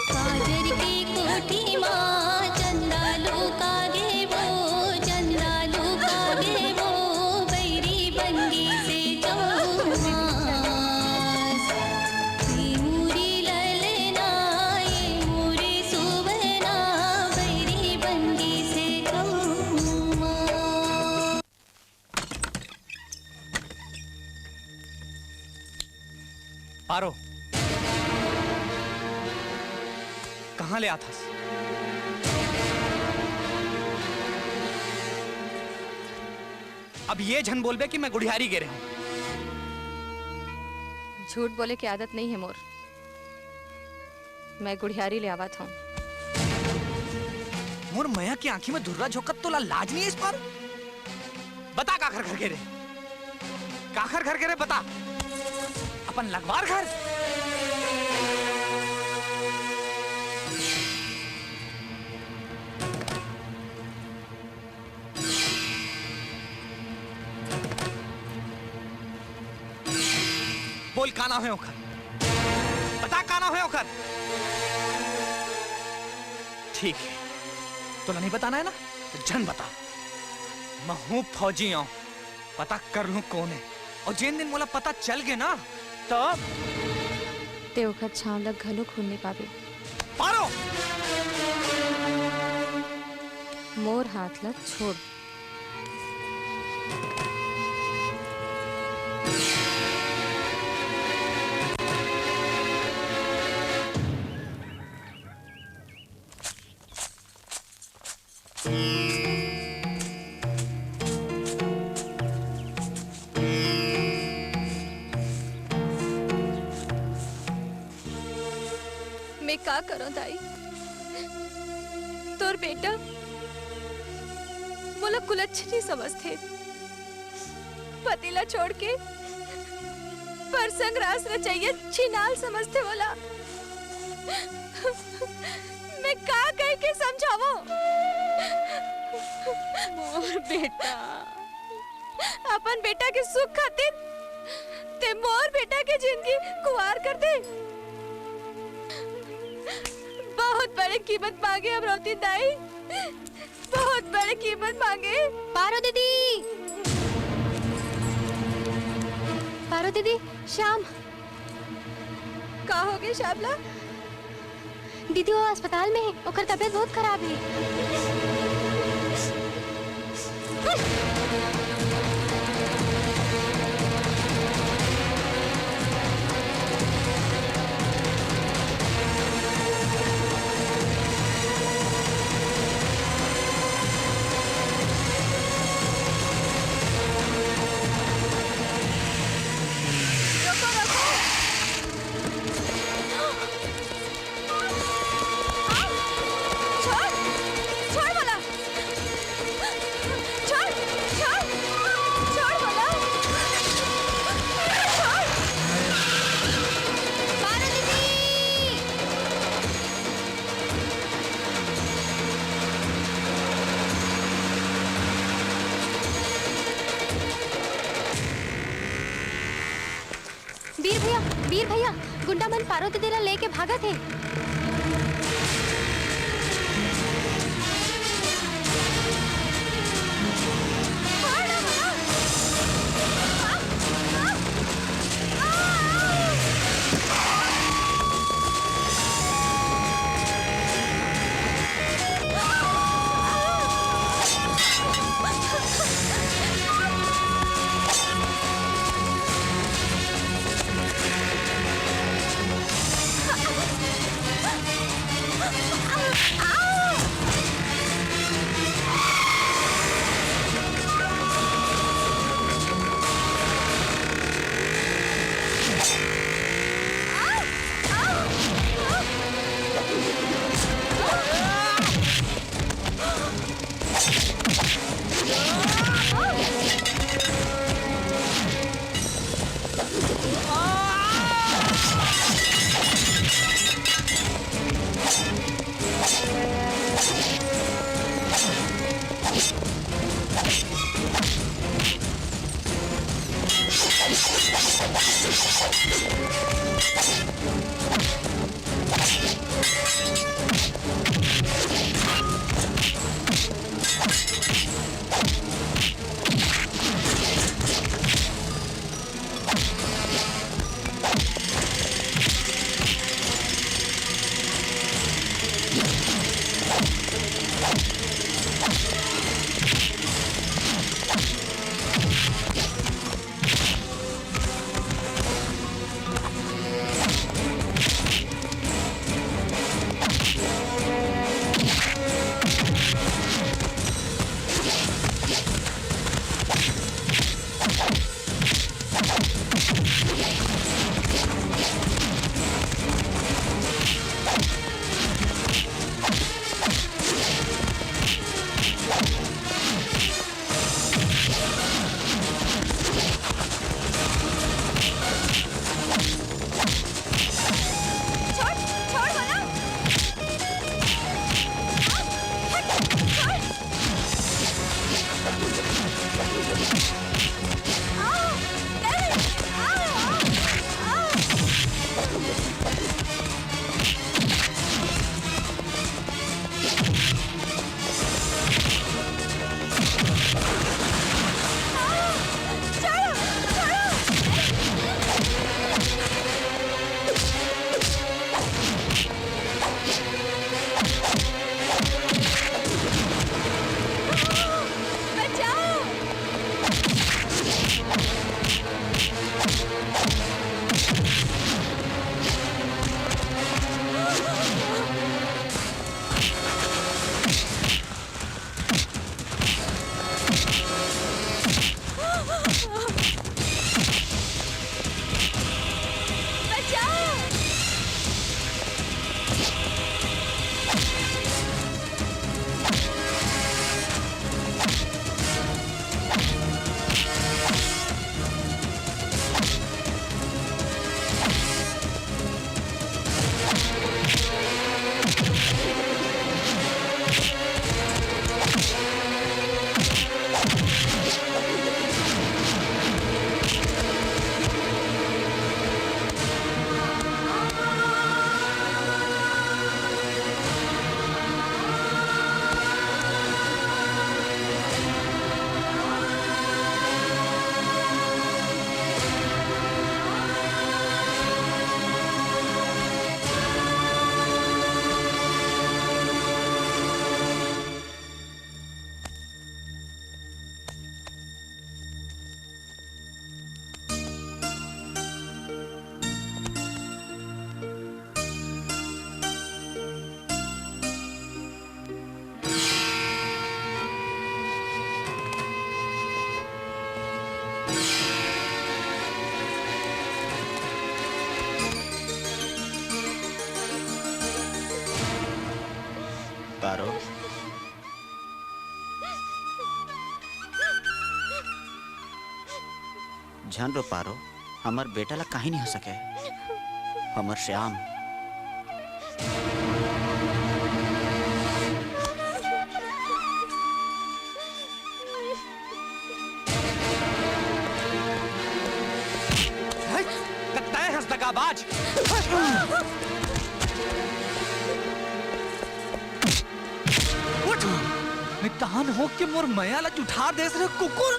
काजर के कोठी मा चंदा लुका गे वो, चंदा लुका गे वो, बैरी बन गे से चौमास। ए मुरी ललना, ए मुरी सुबना, बैरी बन गे से चौमास। पारो, कहाँ ले आथस? अब ये झन बोलबे कि मैं गुढ़ियारी गे रहे हूँ। झूठ बोले के आदत नहीं है मोर। मैं गुढ़ियारी ले आवत हूँ। मोर मया के आँखी में धुर्रा झोंकत तोला लाज नहीं है इस पर? बता काखर घर के रे, काखर घर के रे बता, अपन लगवार घर। बोल, का नाम है ओकर? बता, का नाम है ओकर? ठीक है, तोला नहीं बताना है ना, तो झन बता। महूँ फौजी आऊँ, पता कर लूँ कौन है, और जेन दिन मोला पता चल गे ना, तब ते ओकर छांव ल घलो खून नहीं पाबे। पारो! मोर हाथ ल छोड़। मैं का करों दाई, तोर बेटा मोला कुलच्छनी समझथे। पति ला छोड़ के परसंग रास रचइया छिनाल समझथे मोला। मैं का कह के समझावों? मोर बेटा, अपन बेटा के सुख खातिर ते मोर बेटा के जिंदगी कुआर कर दे। बहुत बड़े कीमत मांगे अमरौती दाई, बहुत बड़े कीमत मांगे। पारो दीदी, पारो दीदी, श्याम। का हो गे श्यामला? दीदी, वो अस्पताल में हे, ओकर तबीयत बहुत खराब हे। छोड़, छोड़ मोला। छोड़, छोड़, छोड़ मोला। छोड़। पारो दीदी। वीर भैया, वीर भैया, गुंडा मन पारो दीदी ला लेके भागत हे। झन रो पारो, हमर बेटा ला काहीं नहीं हो सके। हमर श्याम। कत्ता हस दगाबाज। उठ! मितान हो के मोर मया ला जुठार देस रे कुकुर।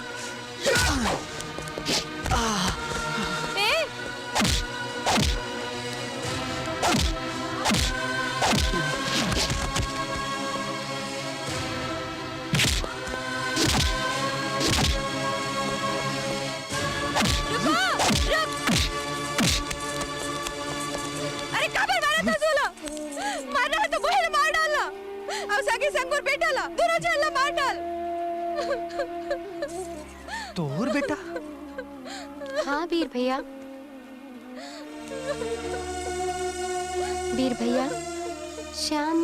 ए! रुको, रुक। अरे काबर मारत हस ओला? मारना हे तो मोहे ला मार डाल ना। अउ संगे संग मोर बेटा ला, दूनों झन ला मार डाल। तोर बेटा? हाँ बीर भैया। बीर भैया, श्याम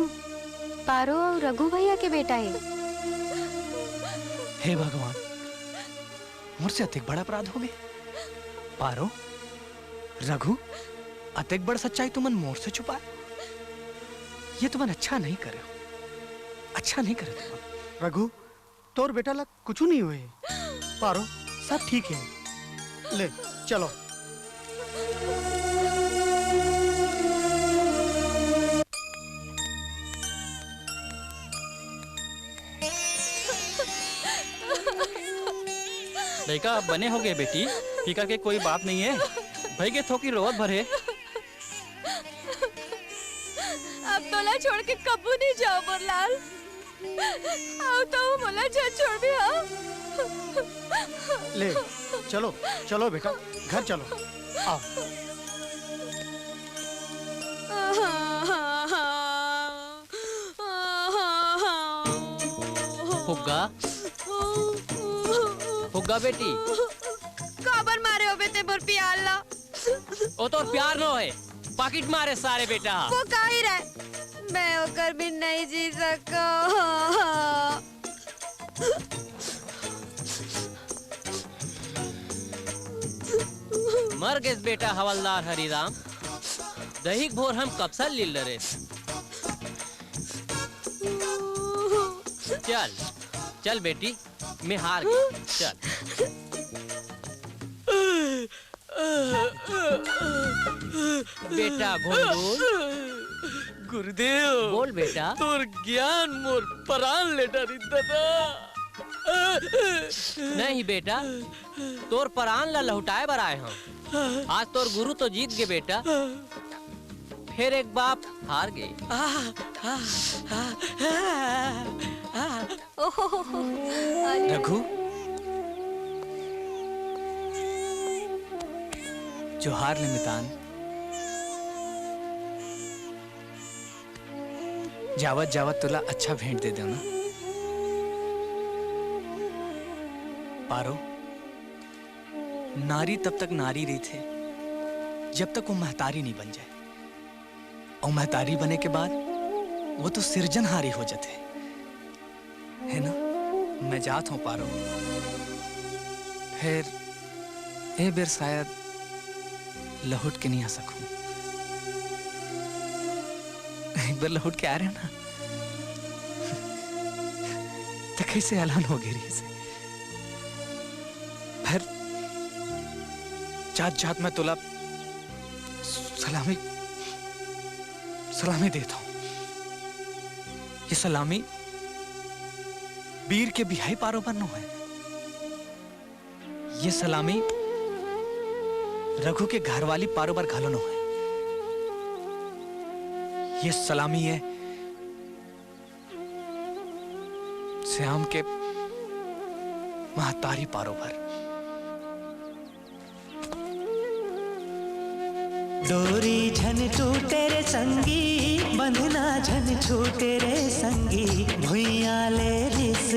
पारो अउ रघु भैया के बेटा हे। हे भगवान, मोर से अतेक बड़ा अपराध होगे। पारो, रघु, अतेक बड़ सच्चाई तुमन मोर से छुपाए। ये तुमन अच्छा नहीं करे हो, अच्छा नहीं करे तुमन। रघु, तोर बेटा ला कुछु नहीं होए। पारो, सब ठीक है। ले, चलो। लइका अब बने होगे बेटी, फिकर के कोई बात नहीं है। भई गे थोकिन रोवत भर हे। अब तोला छोड़ के कभू नहीं जाओं मोर लाल। अउ तो मोला झन छोड़बे, हाँ? ले, चलो, चलो बेटा, घर चलो। आओ। फुग्गा, फुग्गा बेटी। काबर मारे होबे ते मोर पियाल ला? ओ तोर प्यार नो हे, पाकिट मारे सारे बेटा। वो काहीं रहे, मैं ओकर बिन नहीं जी सकव। मर गेस बेटा हवलदार हरिराम, दहिक भोर हम कपसा लील डरेस। चल, चल बेटी, मैं हार गेंव। चल। बेटा घोंडूल। गुरुदेव। बोल बेटा। तोर ज्ञान मोर परान ले डरिस दादा। नहीं बेटा, तोर परान ला लहुटाए बर आए हंव। आज तोर गुरु तो जीत गे बेटा, फेर एक बाप हार गे। आ, आ, आ, आ, आ, आ। ओहो, अरे। रघु, जोहार ले मितान। जावत जावत तोला अच्छा भेंट दे देंव ना। पारो, नारी तब तक नारी रहिथे, जब तक वो महतारी नहीं बन जाए। अउ महतारी बने के बाद वो तो सिरजनहारी हो जाथे, है ना? मैं जात हंव पारो, फेर ए बेर शायद लहुट के नहीं आ सकहूं। एक बार लहुट के आए रहेंव ना, त कइसे अलहन हो गे रहिस। फेर जात जात मैं तोला सलामी, सलामी देत हंव। ये सलामी बीर के बिहाई पारो बर नो हे। ये सलामी रघु के घरवाली पारो बर घलो नो हे। ये सलामी हे श्याम के महतारी पारो बर। डोरी झन टूटे रे संगी, बंधना झन छूटे रे संगी, भुइयां ले रिस